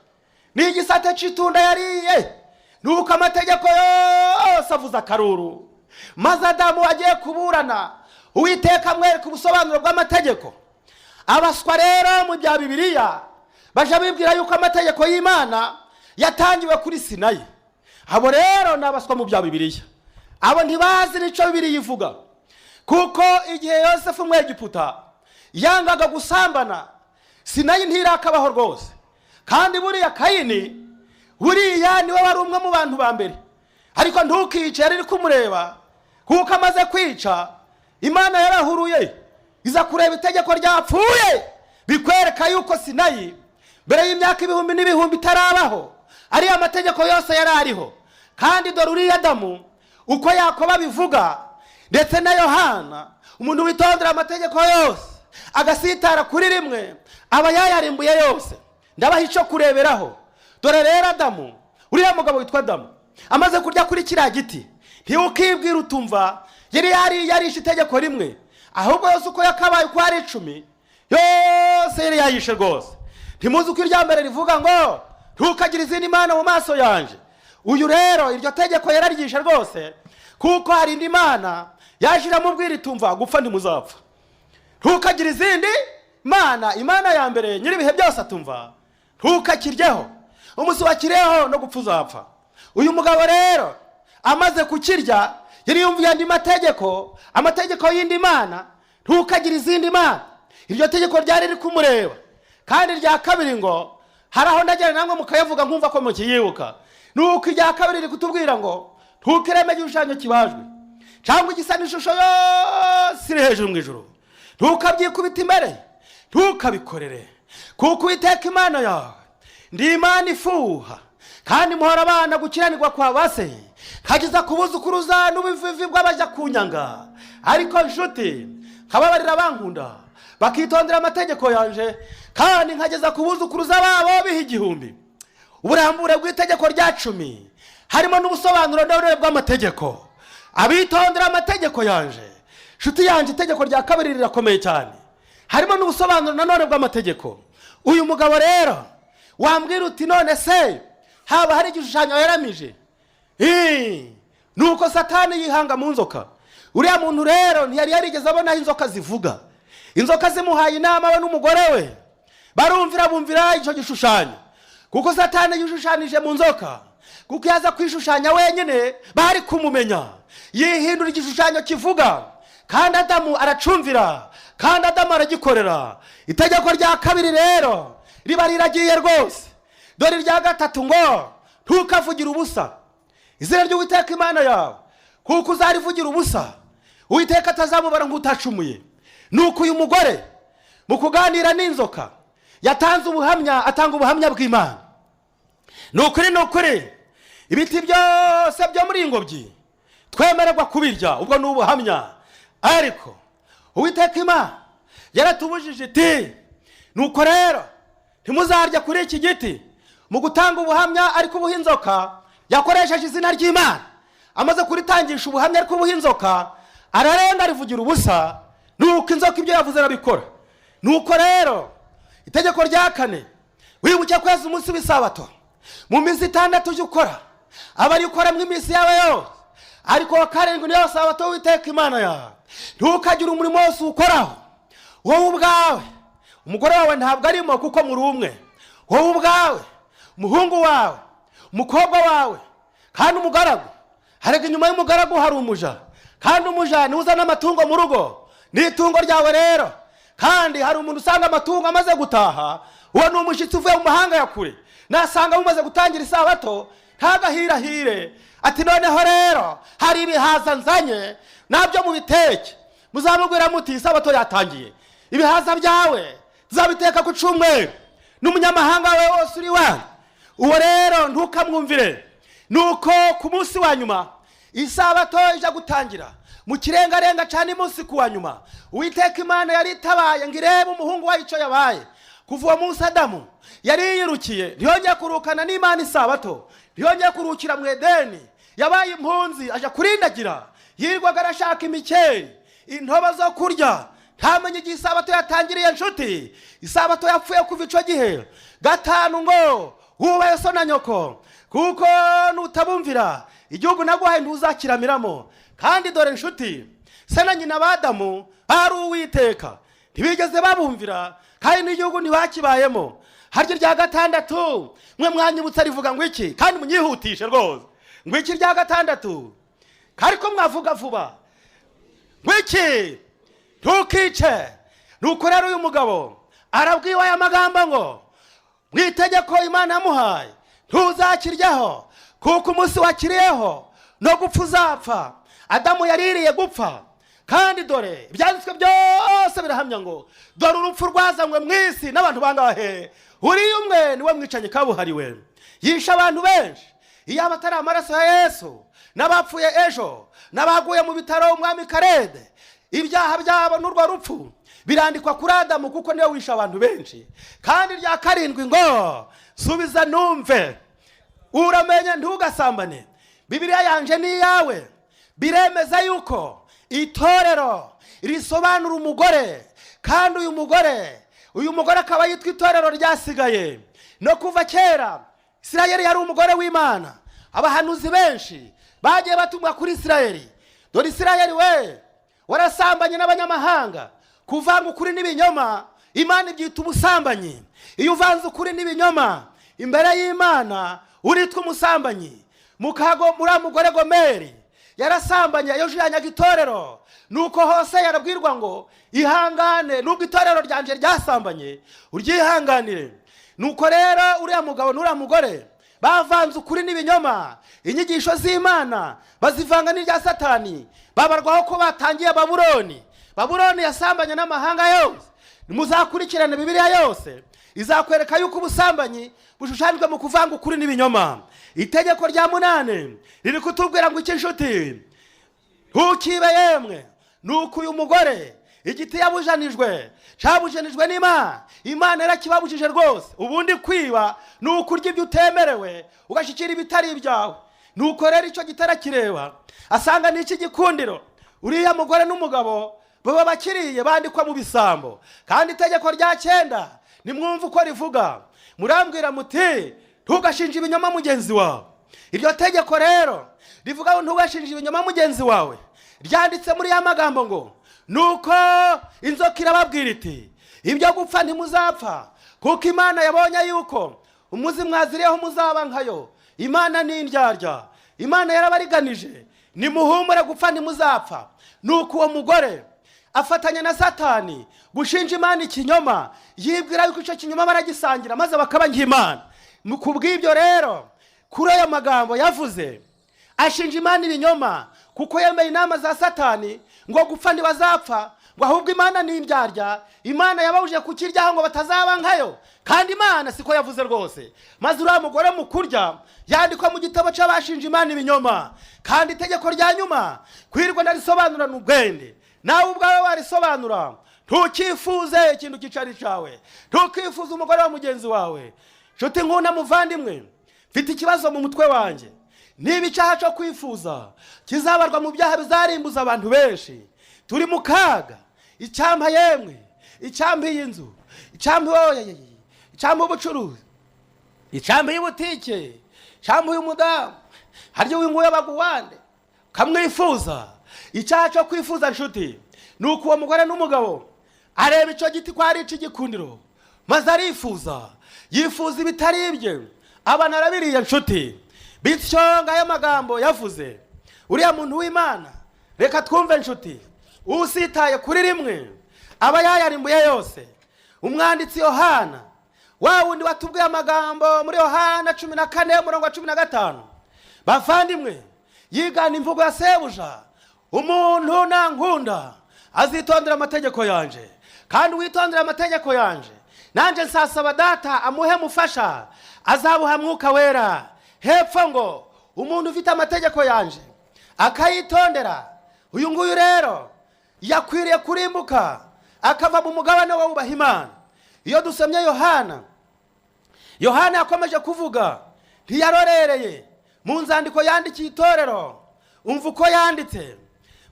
S1: ni igisate cy'itunda yariye. Nuko amategeko yose avuze akaruru, maze Adamu agiye kuburana, Uwiteka amwereka ubusobanuro bw'amategeko. Abaswa rero mu bya Bibiliya baje bibwira yuko amategeko y'Imana yatangiwe kuri Sinayi. Abo rero ni abaswa mu bya Bibiliya, abo ntibazi n'icyo Bibiliya ivuga, kuko igihe Yosefu Umwegiputa yangaga gusambana, Sinayi ntirakabaho rwose. Kandi buriya Kayini buriya niwe wari umwe mu bantu ba mbere, ariko ntukice yari iri kumureba, kuko amaze kwica Imana yarahuruye iza kureba itegeko ryapfuye. Bikwereka yuko Sinayi mbere y'imyaka ibihumbi n'ibihumbi itarabaho, ariyo amategeko yose yari ariho. Kandi dore uriya Adamu, uko Yakobo abivuga ndetse na Yohana, umuntu witondera amategeko yose agasitara kuri rimwe aba yayarimbuye yose. Ndabaha icyo kureberaho. Dore rero Adamu, uriya mugabo witwa Adamu, amaze kurya kuri kiriya giti, ntiwukibwira utumva yari yarishe itegeko rimwe, ahubwo yose uko yakabaye uko ari 10 yose yari yayishe rwose. Ntimuzi uko irya mbere rivuga ngo: "Ntukagire izindi mana mu maso yanjye"? Uyu rero iryo tegeko yararyishe rwose, kuko hari indi mana yaje iramubwira itumva: "Gupfa ntimuzapfa, ntukagire izindi mana." Imana ya mbere nyir'ibihe byose atumva: "Ntukakiryeho, umunsi wakiriyeho no gupfa uzapfa." Uyu mugabo rero amaze kukirya yari yumviye andi mategeko, amategeko y'indi mana: "Ntukagire izindi mana." Iryo tegeko ryari riri kumureba. Kandi irya kabiri ngo, hari aho ndagera namwe mukayavuga nkumva ko mukiyibuka, nuko irya kabiri riri kutubwira ngo: "Ntukireme igishushanyo kibajwe cyangwa igisa n'ishusho yose iri hejuru mu ijuru, ntukabyikubita imbere, ntukabikorere, kuko Uwiteka Imana yawe ndi Imana ifuha, kandi muhora abana gukiranirwa kwa base nkageza ku buzukuruza n'ubuvivi bw'abajya kunyanga, ariko nshuti nkababarira bankunda bakitondera amategeko yanje, kandi nkageza ku buzukuruza babo biha 1000." Uburambure bw'itegeko rya 10 harimo n'ubusobanuro ndende bw'amategeko. Abitondera amategeko yanje. Nshuti yanjye, itegeko rya kabiri rirakomeye cyane, harimo n'ubusobanuro nanone bw'amategeko. Uyu mugabo rero wambwira uti: "None se haba hari igishushanyo yaramije?" Nuko Satani yihanga mu nzoka. Uriya muntu rero ntiyari yarigeze abona aho inzoka zivuga. Inzoka zimuhaye inama, we n'umugore we barumvira, bumvira icyo gishushanyo, kuko Satani yishushanije mu nzoka, kuko iyo aza kwishushanya wenyine bari kumumenya. Yihindura igishushanyo kivuga, kandi Adamu aracumvira, kandi Adamu aragikorera. Itegeko rya kabiri rero riba riragiye rwose. Dore irya gatatu ngo: "Ntukavugire ubusa izina ry'Uwiteka Imana yawe, kuko uzarivugira ubusa Uwiteka atazamubara nk'utacumuye." Nuko uyu mugore mu kuganira n'inzoka yatanze ubuhamya, atanga ubuhamya bw'Imana: "Ni ukuri, ni ukuri, ibiti byose byo muri iyi ngobyi twemererwa kubirya." Ubwo ni ubuhamya. "Ariko Uwiteka Imana yaratubujije iti Nuko rero ntimuzarya kuri iki giti. Mu gutanga ubuhamya ariko ubuha inzoka, yakoresheje izina ry'Imana. Amaze kuritangisha ubuhamya ariko ubuha inzoka, ararenga arivugira ubusa. Nuko inzoka ibyo yavuze arabikora. Nuko rero itegeko rya kane: wibuke kweza umunsi w'isabato. Mu minsi 6 ujye ukora, aba ari ukoramo iminsi yawe yose, ariko wa karindwi niyo sabato witeka Imana yawe. Ntukagire umurimo wose uwukoraho wowe ubwawe. Umugore wawe ntabwo arimo kuko muri umwe. Wowe ubwawe, umuhungu wawe, umukobwa wawe, kandi umugaragu. Harega inyuma y'umugaragu hari umuja, kandi umuja niwe uzana amatungo mu rugo, ni itungo ryawe rero. Kandi hari umuntu usanga amatungo amaze gutaha, uwo ni umushyitsi uvuye mu mahanga ya kure. Nasanga mumaze gutangira isabato, ntagahirahire ati: "Noneho rero hari ibihaza nzanye, nabyo mubiteke." Muzamubwira muti: "Isabato yatangiye, ibihaza byawe tuzabiteka ku cyumweru." N'umunyamahanga wawe wose uri iwanyu, uwo rero ntukamwumvire. Nuko ku munsi wa nyuma isabato ijya gutangira mu kirengarenga cyane, umunsi ku wa nyuma, Uwiteka Imana yari itabaye ngo irebe umuhungu wayo icyo yabaye. Kuva uwo munsi Adamu yari yirukiye, ntiyongeye kuruhukana n'Imana isabato, ntiyongeye kuruhukira mu Edeni. Yabaye impunzi, ajya kurindagira, yirirwaga arashaka imikeri, intobo zo kurya, ntamenye igihe isabato yatangiriye. Nshuti, isabato yapfuye kuva icyo gihe. Gatanu ngo: wubahe so na nyoko, kuko nutabumvira igihugu naguhaye ntuzakiramiramo. Kandi dore nshuti, se na nyina b'Adamu bari Uwiteka, ntibigeze babumvira, kandi n'igihugu ntibakibayemo. Harya irya gatandatu mwe mwanyibutsa rivuga ngo iki? Kandi munyihutishe rwose. Ngo iki rya gatandatu? Ariko mwavuga vuba. Ngo iki? Ntukice. Nuko rero uyu mugabo arabwiwe aya magambo ngo mu itegeko Imana yamuhaye: ntuzakiryaho, kuko umunsi wakiriyeho no gupfa uzapfa. Adamu yaririye gupfa. Kandi dore ibyanditswe byose birahamya ngo: dore urupfu rwazanywe mu isi n'abantu bangahe? Uriya umwe niwe mwicanyi kabuhariwe, yishe abantu benshi. Iyo aba atari amaraso ya Yesu, n'abapfuye ejo n'abaguye mu bitaro umwami Karede, ibyaha byabo n'urwo rupfu birandikwa kuri Adamu, kuko niwe wishe abantu benshi. Kandi rya karindwi ngo: subiza numve, uramenye ntugasambane. Bibiliya yanje n'iyawe biremeza yuko itorero risobanura umugore, kandi uyu mugore akaba yitwa itorero ryasigaye. No kuva kera Isirayeli yari umugore w'Imana. Abahanuzi benshi bagiye batumwa kuri Isirayeli: dore Isirayeli we, warasambanye n'abanyamahanga. Kuvanga ukuri n'ibinyoma Imana ibyita ubusambanyi. Iyo uvanze ukuri n'ibinyoma imbere y'Imana uritwa umusambanyi. Mukago uriya mugore Gomeri yarasambanye, yojuyanyaga itorero. Nuko hose yarabwirwa ngo: ihangane, nubwo itorero ryanje ryasambanye uryihanganire. Nuko rero uriya mugabo n'uriya mugore bavanze ukuri n'ibinyoma, inyigisho z'Imana bazivanga n'irya Satani, babarwaho ko batangiye Babuloni. Babuloni yasambanye n'amahanga yose. Muzakurikirane Bibiliya yose, izakwereka yuko ubusambanyi bushushanyijwe mu kuvanga ukuri n'ibinyoma. Itegeko rya munani riri kutubwira ngo iki, inshuti? Ntukibe yemwe. Nuko uyu mugore igiti yabujanijwe, cyabujanijwe n'Imana, Imana yarakibabujije rwose. Ubundi kwiba ni ukurya ibyo utemerewe, ugashyikira ibitari ibyawe. Nuko rero icyo giti arakireba, asanga ni iki gikundiro. Uriya mugore n'umugabo baba bakiriye, bandikwa mu bisambo. Kandi itegeko rya cyenda nimwumve uko rivuga. Murambwira muti: ntugashinje ibinyoma mugenzi wawe. Iryo tegeko rero rivuga ngo ntugashinje ibinyoma mugenzi wawe, ryanditse muri ya magambo ngo: nuko inzoka irababwira iti: ibyo gupfa ntimuzapfa, kuko Imana yabonye yuko umuzi mwaziriyeho muzaba nkayo. Imana ni indyarya, Imana yarabariganije, nimuhumure, gupfa ntimuzapfa. Nuko uwo mugore afatanya na Satani gushinja Imana ikinyoma, yibwira yuko icyo kinyoma baragisangira maze bakaba nk'Imana. Ku bw'ibyo rero, kuri aya magambo yavuze ashinja Imana ibinyoma, kuko yemeye inama za Satani ngo gupfa ntibazapfa, ngo ahubwo Imana ni indyarya, Imana yababujije kukiryaho ngo batazaba nkayo, kandi Imana siko yavuze rwose. Maze uriya mugore mu kurya yandikwa mu gitabo cy'abashinja Imana ibinyoma. Kandi itegeko rya nyuma kwirirwa ndarisobanura ni ubwende, nawe ubwawe warisobanura. Ntukifuze ikintu kicari cyawe, ntukifuze umugore wa mugenzi wawe. Nshuti nkunda, muvandimwe, mfite ikibazo mu mutwe wanjye. Niba icyaha cyo kwifuza kizabarwa mu byaha bizarimbuza abantu benshi, turi mu kaga. Icyampa yemwe, icyampa iyi nzu, icyampa oya, icyampa ubucuruzi, icyampa y'ubutike, icyampa uyu mudamu, harya uyu nguyu baguwande, ukamwifuza. Icyaha cyo kwifuza, nshuti, ni uko uwo mugore n'umugabo areba icyo giti ko ari icy'igikundiro, maze arifuza, yifuza ibitari ibye, abana arabiriye, nshuti. Bityo ngayo magambo yavuze uriya muntu w'Imana. Reka twumve, nshuti. Usitaye kuri rimwe aba yayarimbuye yose. Umwanditsi Yohana, wa wundi watubwiye amagambo muri Yohana 14 umurongo wa 15, bavandimwe, yigana imvugo ya sebuja: "Umuntu nankunda azitondera amategeko yanje, kandi witondera amategeko yanje, nanjye nsasaba Data amuhe mufasha, azabuha Mwuka Wera." Hepfo ngo: "Umuntu ufite amategeko yanje akayitondera, uyu nguyu rero yakwiriye kurimbuka akava mu mugabane wo wubaha Imana." Iyo dusomye Yohana, Yohana yakomeje kuvuga, ntiyarorereye mu nzandiko yandikiye itorero. Umva uko yanditse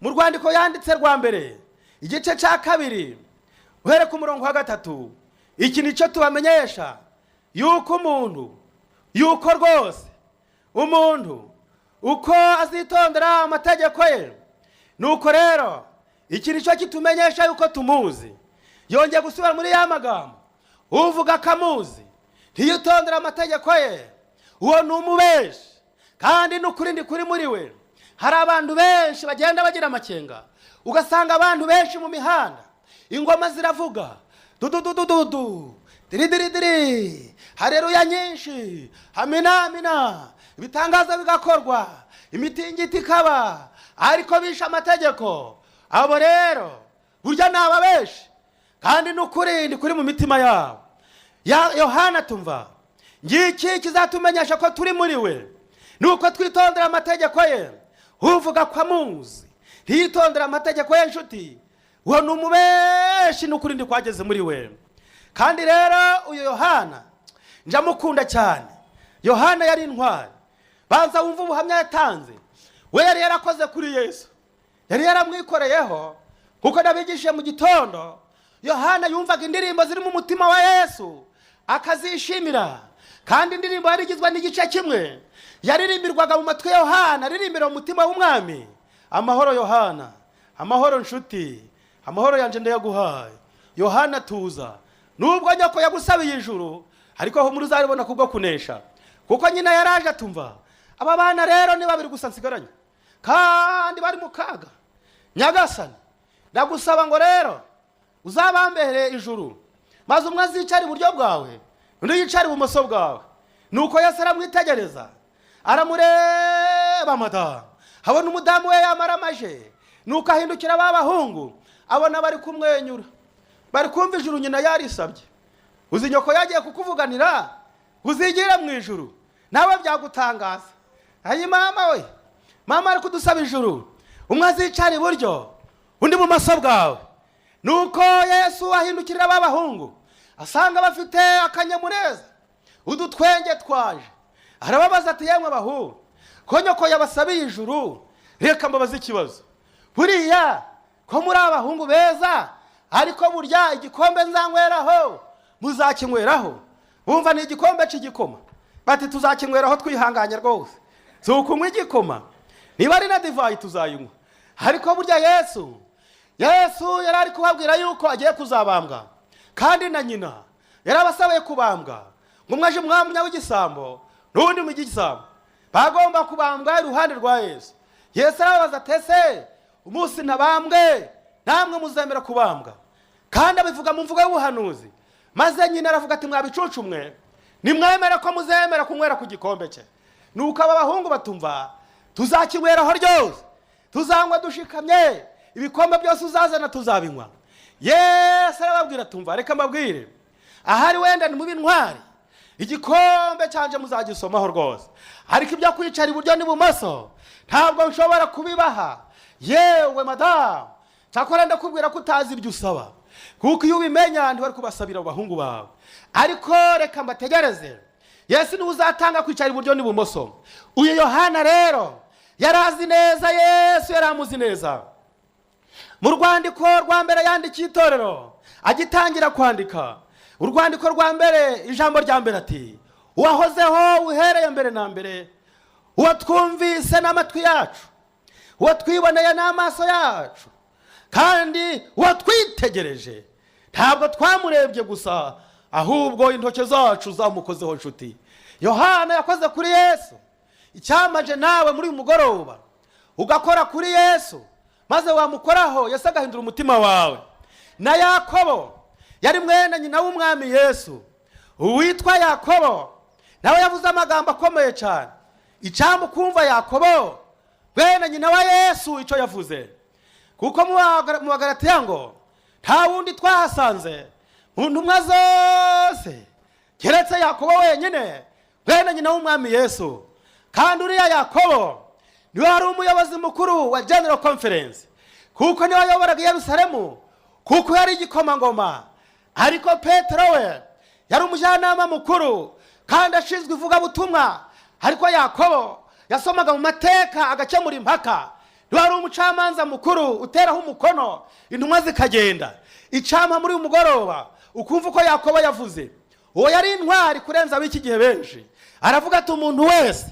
S1: mu rwandiko yanditse rwa mbere, igice cya 2, uhere ku murongo wa 3: "Iki ni cyo tubamenyesha, yuko umuntu, yuko rwose umuntu uko azitondera amategeko ye, nuko rero iki ni cyo kitumenyesha yuko tumuzi." Yongeye gusubira muri ya magambo: "Uvuga akamuzi ntiyitondera amategeko ye, uwo ni umubeshi, kandi n'ukuri ndi kuri muri we." Hari abantu benshi bagenda bagira amakenga, ugasanga abantu benshi mu mihanda, ingoma ziravuga dudududududu, diri diri diri, hareruya nyinshi, amina amina, ibitangaza bigakorwa, imitingito ikaba, ariko bishe amategeko. Abo rero burya ni ababeshi, kandi n'ukuri ndi kuri mu mitima yabo. Ya Yohana tumva: "Ngiki kizatumenyesha ko turi muri we, ni uko twitondera amategeko ye. Uvuga ko amuzi ntiyitondera amategeko ye, nshuti, uwo ni umubeshi, n'ukuri ndi kwageze muri we." Kandi rero uyu Yohana njamukunda cyane. Yohana yari intwari. Banza wumva ubuhamya yatanze. We yari yarakoze kuri Yesu, yari yaramwikoreyeho, kuko nabigishije mu gitondo. Yohana yumvaga indirimbo ziri mu mutima wa Yesu akazishimira, kandi indirimbo yari igizwe n'igice kimwe yaririmbirwaga mu matwi ya Yohana, aririmbira mu mutima w'Umwami: "Amahoro Yohana, amahoro nshuti, amahoro yanjye ndayaguhaye. Yohana, tuza, nubwo nyoko yagusabiye ijuru, ariko humura, uzaribona kubwo kunesha." Kuko nyina yaraje atumva: "Aba bana rero ni babiri gusa nsigaranye, kandi bari mu kaga. Nyagasani, ndagusaba ngo rero uzabambere ijuru, maze umwe azicare iburyo bwawe, undi yicare ibumoso bwawe." Nuko Yesu aramwitegereza, aramureba madamu, abona umudamu we yamaramaje. Nuko ahindukira ba bahungu, abona bari kumwenyura, bari kumva ijuru nyina yarisabye. Uzi nyoko yagiye kukuvuganira uzigire mu ijuru, nawe byagutangaza. Ayi mama we, mama ari kudusaba ijuru, umwe azicara iburyo, undi bumoso bwawe. Nuko Yesu ahindukirira ba bahungu, asanga bafite akanyamuneza, udutwenge twaje. Arababaza ati: "Yemwe bahungu, ko nyoko yabasabiye ijuru, reka mbabaze ikibazo. Buriya ko muri abahungu beza, ariko burya igikombe nzanyweraho muzakinyweraho?" Bumva ni igikombe cy'igikoma. Bati: "Tuzakinyweraho twihanganye rwose, si ukunywa igikoma, niba ari na divayi tuzayinywa." Ariko burya Yesu yari ari kubabwira yuko agiye kuzabambwa, kandi na nyina yarabasabaye kubambwa, ngo umwe aje umwanya w'igisambo n'uwundi mu gisambo, bagomba kubambwa iruhande rwa Yesu. Yesu arababaza ati: "Ese umunsi ntabambwe, namwe muzemera kubambwa?" Kandi abivuga mu mvugo y'ubuhanuzi. Maze nyina aravuga ati: "Mwabicucu mwe, nimwemere ko muzemera kunywera ku gikombe cye." Nuko aba bahungu batumva: "Tuzakinyweraho ryose, tuzanywa dushikamye, ibikombe byose uzazana tuzabinywa." Yesu arababwira: "Tumva, reka mbabwire, ahari wenda ni mubi intwari, igikombe cyanje muzagisomaho rwose, ariko ibyo kwicara iburyo n'ibumoso ntabwo nshobora kubibaha." Yewe madamu, cyakora ndakubwira ko utazi ibyo usaba. Kuko iyo ubimenya ntiwari kubasabira abo bahungu bawe. Ariko reka mbategereze, Yesu niwe uzatanga kwicara iburyo n'ibumoso. Uyu Yohana rero yari azi neza Yesu, yari amuzi neza. Mu rwandiko rwa mbere yandikiye itorero, agitangira kwandika urwandiko rwa mbere, ijambo rya mbere ati: "Uwahozeho uhereye mbere na mbere, uwo twumvise n'amatwi yacu, uwo twiboneye n'amaso yacu, kandi uwo twitegereje." Ntabwo twamurebye gusa, ahubwo intoki zacu zamukozeho. Nshuti, Yohana yakoze kuri Yesu. Icyamaje nawe muri uyu mugoroba ugakora kuri Yesu, maze wamukoraho Yesu agahindura umutima wawe. Na Yakobo yari mwene nyina w'Umwami Yesu, uwitwa Yakobo nawe yavuze amagambo akomeye cyane. Icyampa ukumva Yakobo mwene nyina wa Yesu icyo yavuze, kuko mu Bagalatiya ngo nta wundi twahasanze mu ntumwa zose keretse Yakobo wenyine, mwene nyina w'Umwami Yesu. Kandi uriya Yakobo niwe wari umuyobozi mukuru wa General Conference, kuko niwe wayoboraga i Yerusalemu, kuko yari igikomangoma. Ariko Petero we yari umujyanama mukuru kandi ashinzwe ivugabutumwa. Ariko Yakobo yasomaga mu mateka agakemura impaka, niwe wari umucamanza mukuru uteraho umukono intumwa zikagenda. Icyampa muri uyu mugoroba ukumva uko Yakobo yavuze. Uwo yari intwari kurenza ab'iki gihe benshi. Aravuga ati: "Umuntu wese,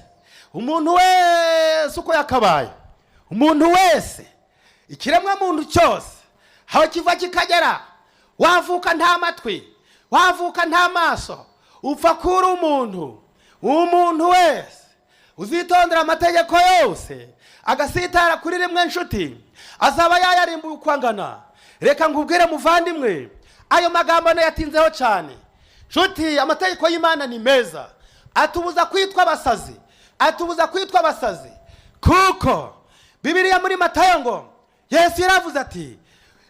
S1: umuntu wese uko yakabaye, umuntu wese, ikiremwa muntu cyose, aho kiva kikagera, wavuka nta matwi, wavuka nta maso, upfa kuba umuntu, umuntu wese uzitondera amategeko yose agasitara kuri rimwe, nshuti, azaba yayarimbuye uko angana." Reka nkubwire muvandimwe, ayo magambo nayatinzeho cyane. Nshuti, amategeko y'Imana ni meza, atubuza kwitwa abasazi, atubuza kwitwa abasazi, kuko Bibiliya muri Matayo ngo Yesu yaravuze ati: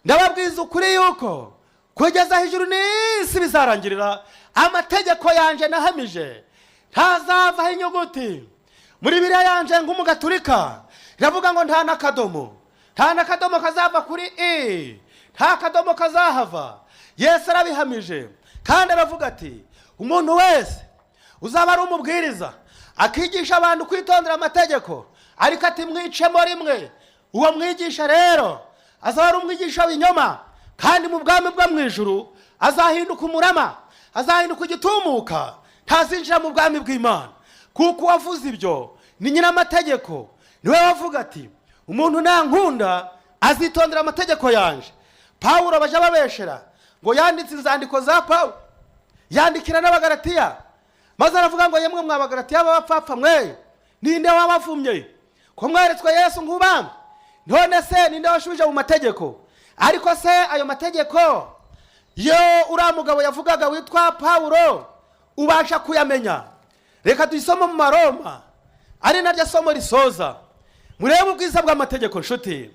S1: "Ndababwiza ukuri yuko kugeza hejuru n'isi bizarangirira, amategeko yanje nahamije ntazavaho inyuguti." Muri Bibiliya yanje nk'umugaturika iravuga ngo nta n'akadomo, nta n'akadomo kazava kuri i, nta kadomo kazahava. Yesu arabihamije, kandi aravuga ati: "Umuntu wese uzaba ari umubwiriza akigisha abantu kwitondera amategeko, ariko ati mwicemo rimwe, uwo mwigisha rero azaba ari umwigisha w'ibinyoma, kandi mu bwami bwo mu ijuru azahinduka umurama, azahinduka igitumuka, ntazinjira mu bwami bw'Imana." Kuko uwavuze ibyo ni nyir'amategeko, niwe wavuga ati: "Umuntu nankunda azitondera amategeko yanje." Pawulo bajya babeshera ngo yanditse inzandiko za Pawulo, yandikira n'Abagaratiya, maze aravuga ngo: "Yemwe mwa Bagaratiya b'abapfapfa mwe, ninde wabavumye ko mweretswe Yesu nk'ubambwe? None se ninde washubije mu mategeko?" Ariko se ayo mategeko yo uriya mugabo yavugaga witwa Pawulo ubasha kuyamenya? Reka tuyisome mu Maroma, ari naryo somo risoza. Murebe ubwiza bw'amategeko, nshuti,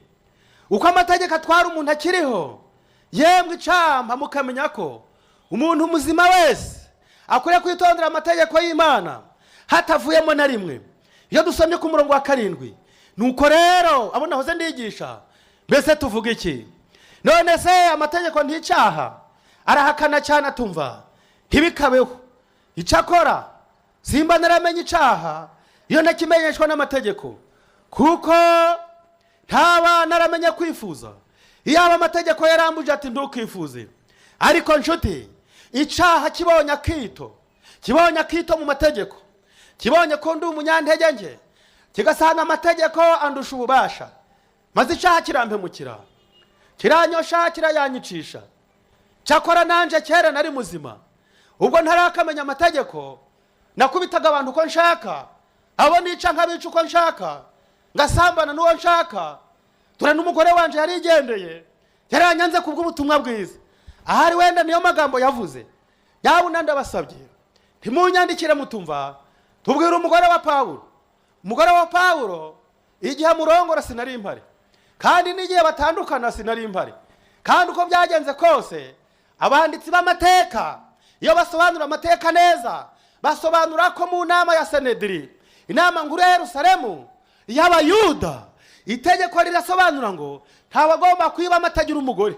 S1: uko amategeko atwara umuntu akiriho. Yemwe, icyampa mukamenya ko umuntu muzima wese akwiriye kwitondera amategeko y'Imana hatavuyemo na rimwe. Iyo dusomye ku murongo wa 7: "Nuko rero abo nahoze ndigisha, mbese tuvuga iki? None se amategeko nticyaha?" Arahakana cyane, atumva: "Ntibikabeho! Icyakora simba naramenye icyaha iyo ntakimenyeshwa n'amategeko, kuko ntaba naramenye kwifuza, iyaba amategeko yarambuje ati ntukifuze. Ariko nshuti, icyaha kibonye akito, kibonye akito mu mategeko, kibonye ko ndi umunyantege nke, kigasanga amategeko andusha ububasha, maze icyaha kirampemukira, kiranyosha, kirayanyicisha. Cyakora nanje kera nari muzima, ubwo ntarakamenya amategeko, nakubitaga abantu uko nshaka, abo nica nkabica uko nshaka, ngasambana n'uwo nshaka. Dore n'umugore wanje yarigendeye, yaranyanze kubw'ubutumwa bwiza." Ahari wenda niyo magambo yavuze. Yabuna ndabasabye, ntimunyandikire mutumva: "Tubwire umugore wa Pawulo." Umugore wa Pawulo igihe amurongora sinari mpari, kandi n'igihe batandukana sinari mpari. Kandi uko byagenze kose, abanditsi b'amateka iyo basobanura amateka neza, basobanura ko mu nama ya Senediri, inama nkuru ya Yerusalemu y'Abayuda, itegeko rirasobanura ngo ntawagomba kwiba atagira umugore.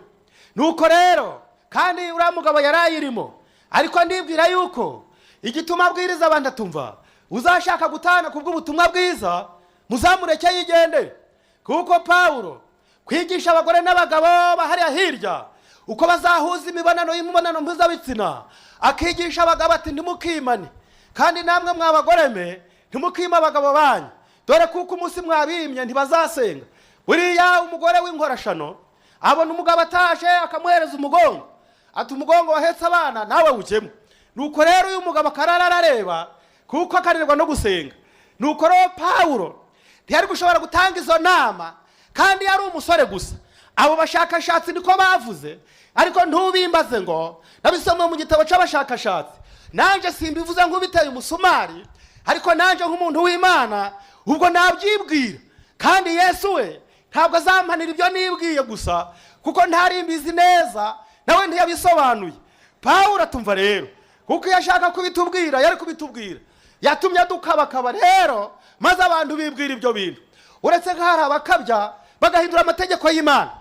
S1: Nuko rero kandi uriya mugabo yari ayirimo, ariko ndibwira yuko igituma abwiriza abantu atumva, uzashaka gutana kubw'ubutumwa bwiza muzamureke yigendere. Kuko Pawulo kwigisha abagore n'abagabo bahariya hirya uko bazahuza imibonano y'imibonano mpuzabitsina, akigisha abagabo ati ntimukimane, kandi namwe mwabagore me ntimukime abagabo banyu, dore kuko umunsi mwabimye ntibazasenga. Buriya umugore w'inkorashano abona umugabo ataje akamuhereza umugongo, ati umugongo wahetse abana nawe wujyemo. Nuko rero uyu mugabo akarara arareba, kuko akananirwa no gusenga. Nuko rero Pawulo ntiyari gushobora gutanga izo nama, kandi yari umusore gusa. Abo bashakashatsi niko bavuze, ariko ntubimbaze ngo nabisomwe mu gitabo cy'abashakashatsi. Nanjye simbivuze nk'ubiteye umusumari, ariko nanjye nk'umuntu w'Imana ubwo nabyibwira. Kandi Yesu we ntabwo azampanira ibyo nibwiye gusa, kuko ntari mbizi neza, nawe ntiyabisobanuye. Pawulo atumva rero, kuko iyo ashaka kubitubwira yari kubitubwira. Yatumye adukabakaba rero, maze abantu bibwira ibyo bintu. Uretse ko hari abakabya bagahindura amategeko y'Imana,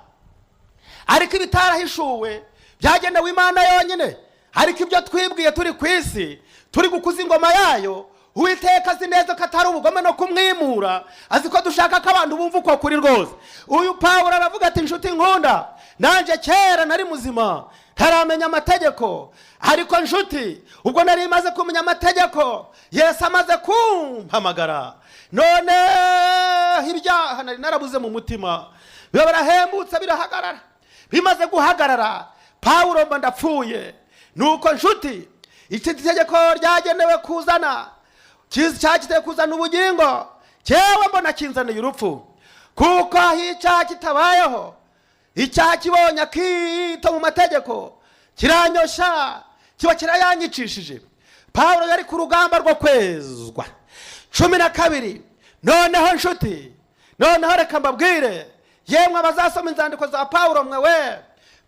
S1: ariko ibitarahishuwe byagenewe Imana yonyine. Ariko ibyo twibwiye turi ku isi, turi gukuza ingoma yayo, Uwiteka azi neza ko atari ubugome no kumwimura, azi ko dushaka ko abantu bumva uko kuri rwose. Uyu Pawulo aravuga ati inshuti nkunda, nanjye kera nari muzima ntaramenya amategeko, ariko nshuti ubwo nari maze kumenya amategeko, Yesu amaze kumpamagara, none ibyaha nari narabuze mu mutima biba birahembutse, birahagarara. Bimaze guhagarara, Pawulo mba ndapfuye. Nuko nshuti, iki tegeko ryagenewe kuzana cyakiteye kuzana ubugingo, cyewe mbona kinzaniye urupfu. Kuko aho icyaha kitabayeho, icyaha kibonye akito mu mategeko kiranyoshya, kiba kirayanyicishije. Pawulo yari ku rugamba rwo kwezwa. 12. Noneho nshuti, noneho reka mbabwire, yemwe abazasoma inzandiko za Pawulo mwe we.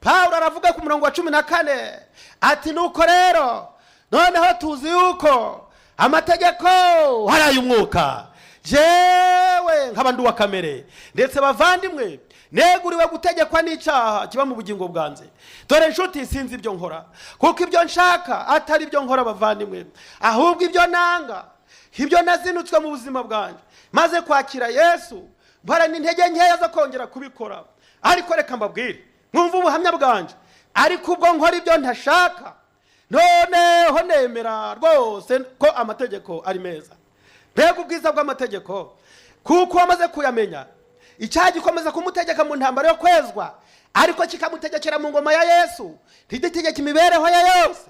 S1: Pawulo aravuga ku murongo wa 14 ati nuko rero noneho tuzi yuko amategeko hari ay'umwuka, jewe nkaba ndi uwa kamere, ndetse bavandimwe neguriwe gutegekwa n'icyaha kiba mu bugingo bwanjye. Dore nshuti, sinzi ibyo nkora, kuko ibyo nshaka atari ibyo nkora bavandimwe, ahubwo ibyo nanga, ibyo nazinutswe mu buzima bwanjye maze kwakira Yesu, mparana intege nkeya zo kongera kubikora. Ariko reka mbabwire mwumve ubuhamya bwanjye. Ariko ubwo nkora ibyo ntashaka, noneho nemera rwose ko amategeko ari meza. Mbega ubwiza bw'amategeko! Kuko wamaze kuyamenya, icyaha gikomeza kumutegeka mu ntambaro yo kwezwa, ariko kikamutegekera mu ngoma ya Yesu, ntigitegeke imibereho ye yose,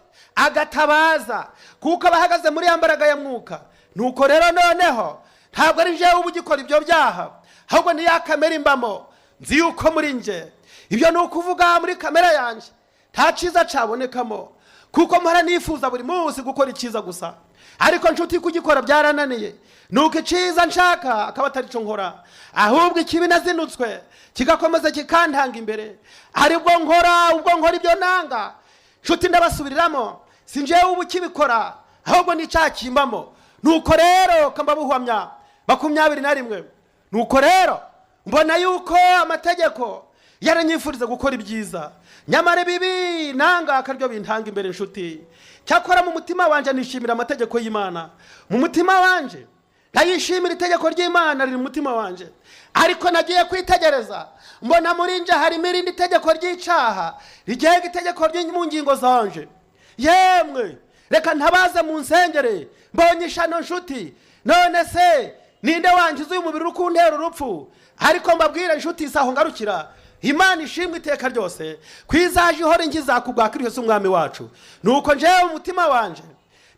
S1: agatabaza kuko aba ahagaze muri ya mbaraga ya mwuka. Nuko rero noneho ntabwo ari njyewe uba ugikora ibyo byaha, ahubwo ni ya kamere imbamo. Nzi yuko muri nje, ibyo ni ukuvuga muri kamere yanjye, nta cyiza cyabonekamo, kuko mpora nifuza buri munsi gukora icyiza gusa, ariko nshuti kugikora byarananiye. Nuko icyiza nshaka akaba atari cyo nkora, ahubwo ikibi nazinutswe kigakomeza kikantanga imbere, aribwo nkora. Ubwo nkora ibyo nanga, nshuti ndabasubiriramo, si njyewe uba ukibikora, ahubwo ni icyaha kimbamo. Nuko rero kambabuhamya. 21. Nuko rero mbona yuko amategeko yaranyifuriza gukora ibyiza, nyamara ibibi nanga akaryo bintanga imbere. Inshuti, cyakora mu mutima wanjye nishimira amategeko y'Imana, mu mutima wanjye ndayishimira, itegeko ry'Imana riri mu mutima wanjye. Ariko nagiye kwitegereza mbona muri nje harimo irindi tegeko ry'icyaha rigenga itegeko ryo mu ngingo zanje. Yemwe, reka ntabaze mu nsengere, mbonye ishano nshuti. None se ninde wangiza uyu mubiri uri kuntera urupfu? Ariko mbabwire nshuti, si aho ngarukira. Imana ishimwe iteka ryose ko izaje ihora ingiza ku bwa Kristo umwami wacu. Nuko njyewe umutima wanje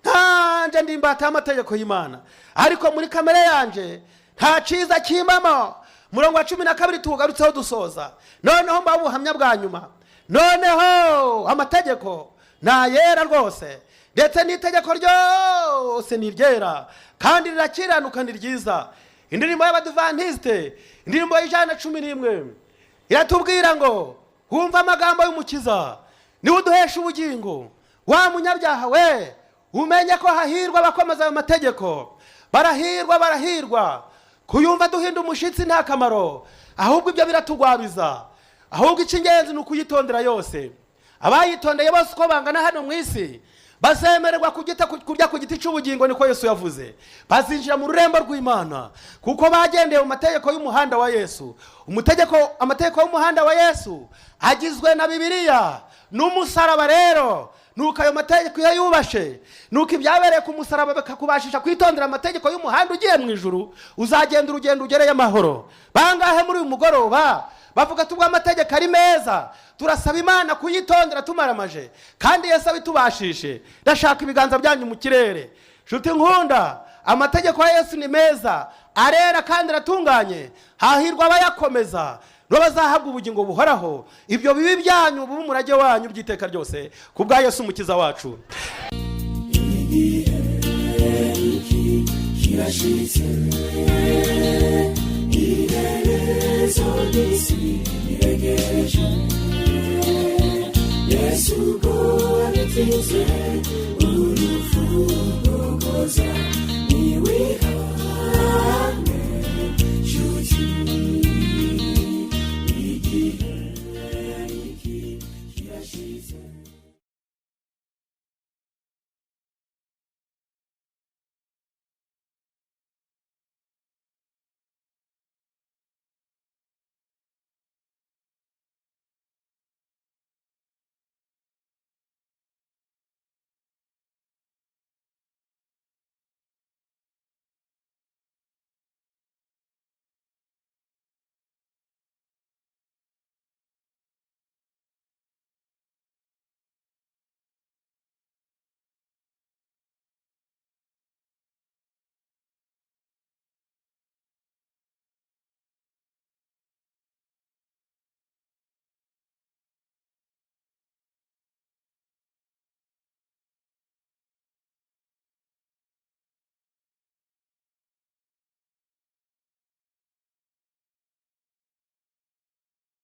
S1: ntanjye ndi imbata y'amategeko y'Imana, ariko muri kamere yanjye nta cyiza kimbamo. Murongo wa 12 tuwugarutseho dusoza. Noneho mbaho ubuhamya bwa nyuma. Noneho amategeko ni ayera rwose, ndetse n'itegeko ryose ni iryera kandi rirakiranuka, ni ryiza. Indirimbo y'Abadivantisite, indirimbo y'111, iratubwira ngo wumve amagambo y'Umukiza, niwe uduhesha ubugingo. Wa munyabyaha we, umenye ko hahirwa abakomeza ayo mategeko, barahirwa, barahirwa. Kuyumva duhinda umushyitsi nta kamaro, ahubwo ibyo biratugwabiza. Ahubwo icy'ingenzi ni ukuyitondera yose. Abayitondeye bose uko bangana hano mu isi bazemererwa kurya ku giti cy'ubugingo, niko Yesu yavuze. Bazinjira mu rurembo rw'Imana kuko bagendeye mu mategeko y'umuhanda wa Yesu. Amategeko y'umuhanda wa Yesu agizwe na Bibiliya n'umusaraba. Rero nuko ayo mategeko iyo yubashe, nuko ibyabereye ku musaraba bikakubashisha kwitondera amategeko y'umuhanda ugiye mu ijuru, uzagenda urugendo ugereye amahoro. Bangahe muri uyu mugoroba bavuga ati: "Ubwo amategeko ari meza, turasaba Imana kuyitondera tumaramaje, kandi Yesu abitubashishe"? Ndashaka ibiganza byanyu mu kirere. Nshuti nkunda, amategeko ya Yesu ni meza, arera kandi aratunganye. Hahirwa abayakomeza, nibo bazahabwa ubugingo buhoraho. Ibyo bibi byanyu bube umurage wanyu by'iteka ryose ku bwa Yesu Umukiza wacu.
S2: Igihe kirashitse.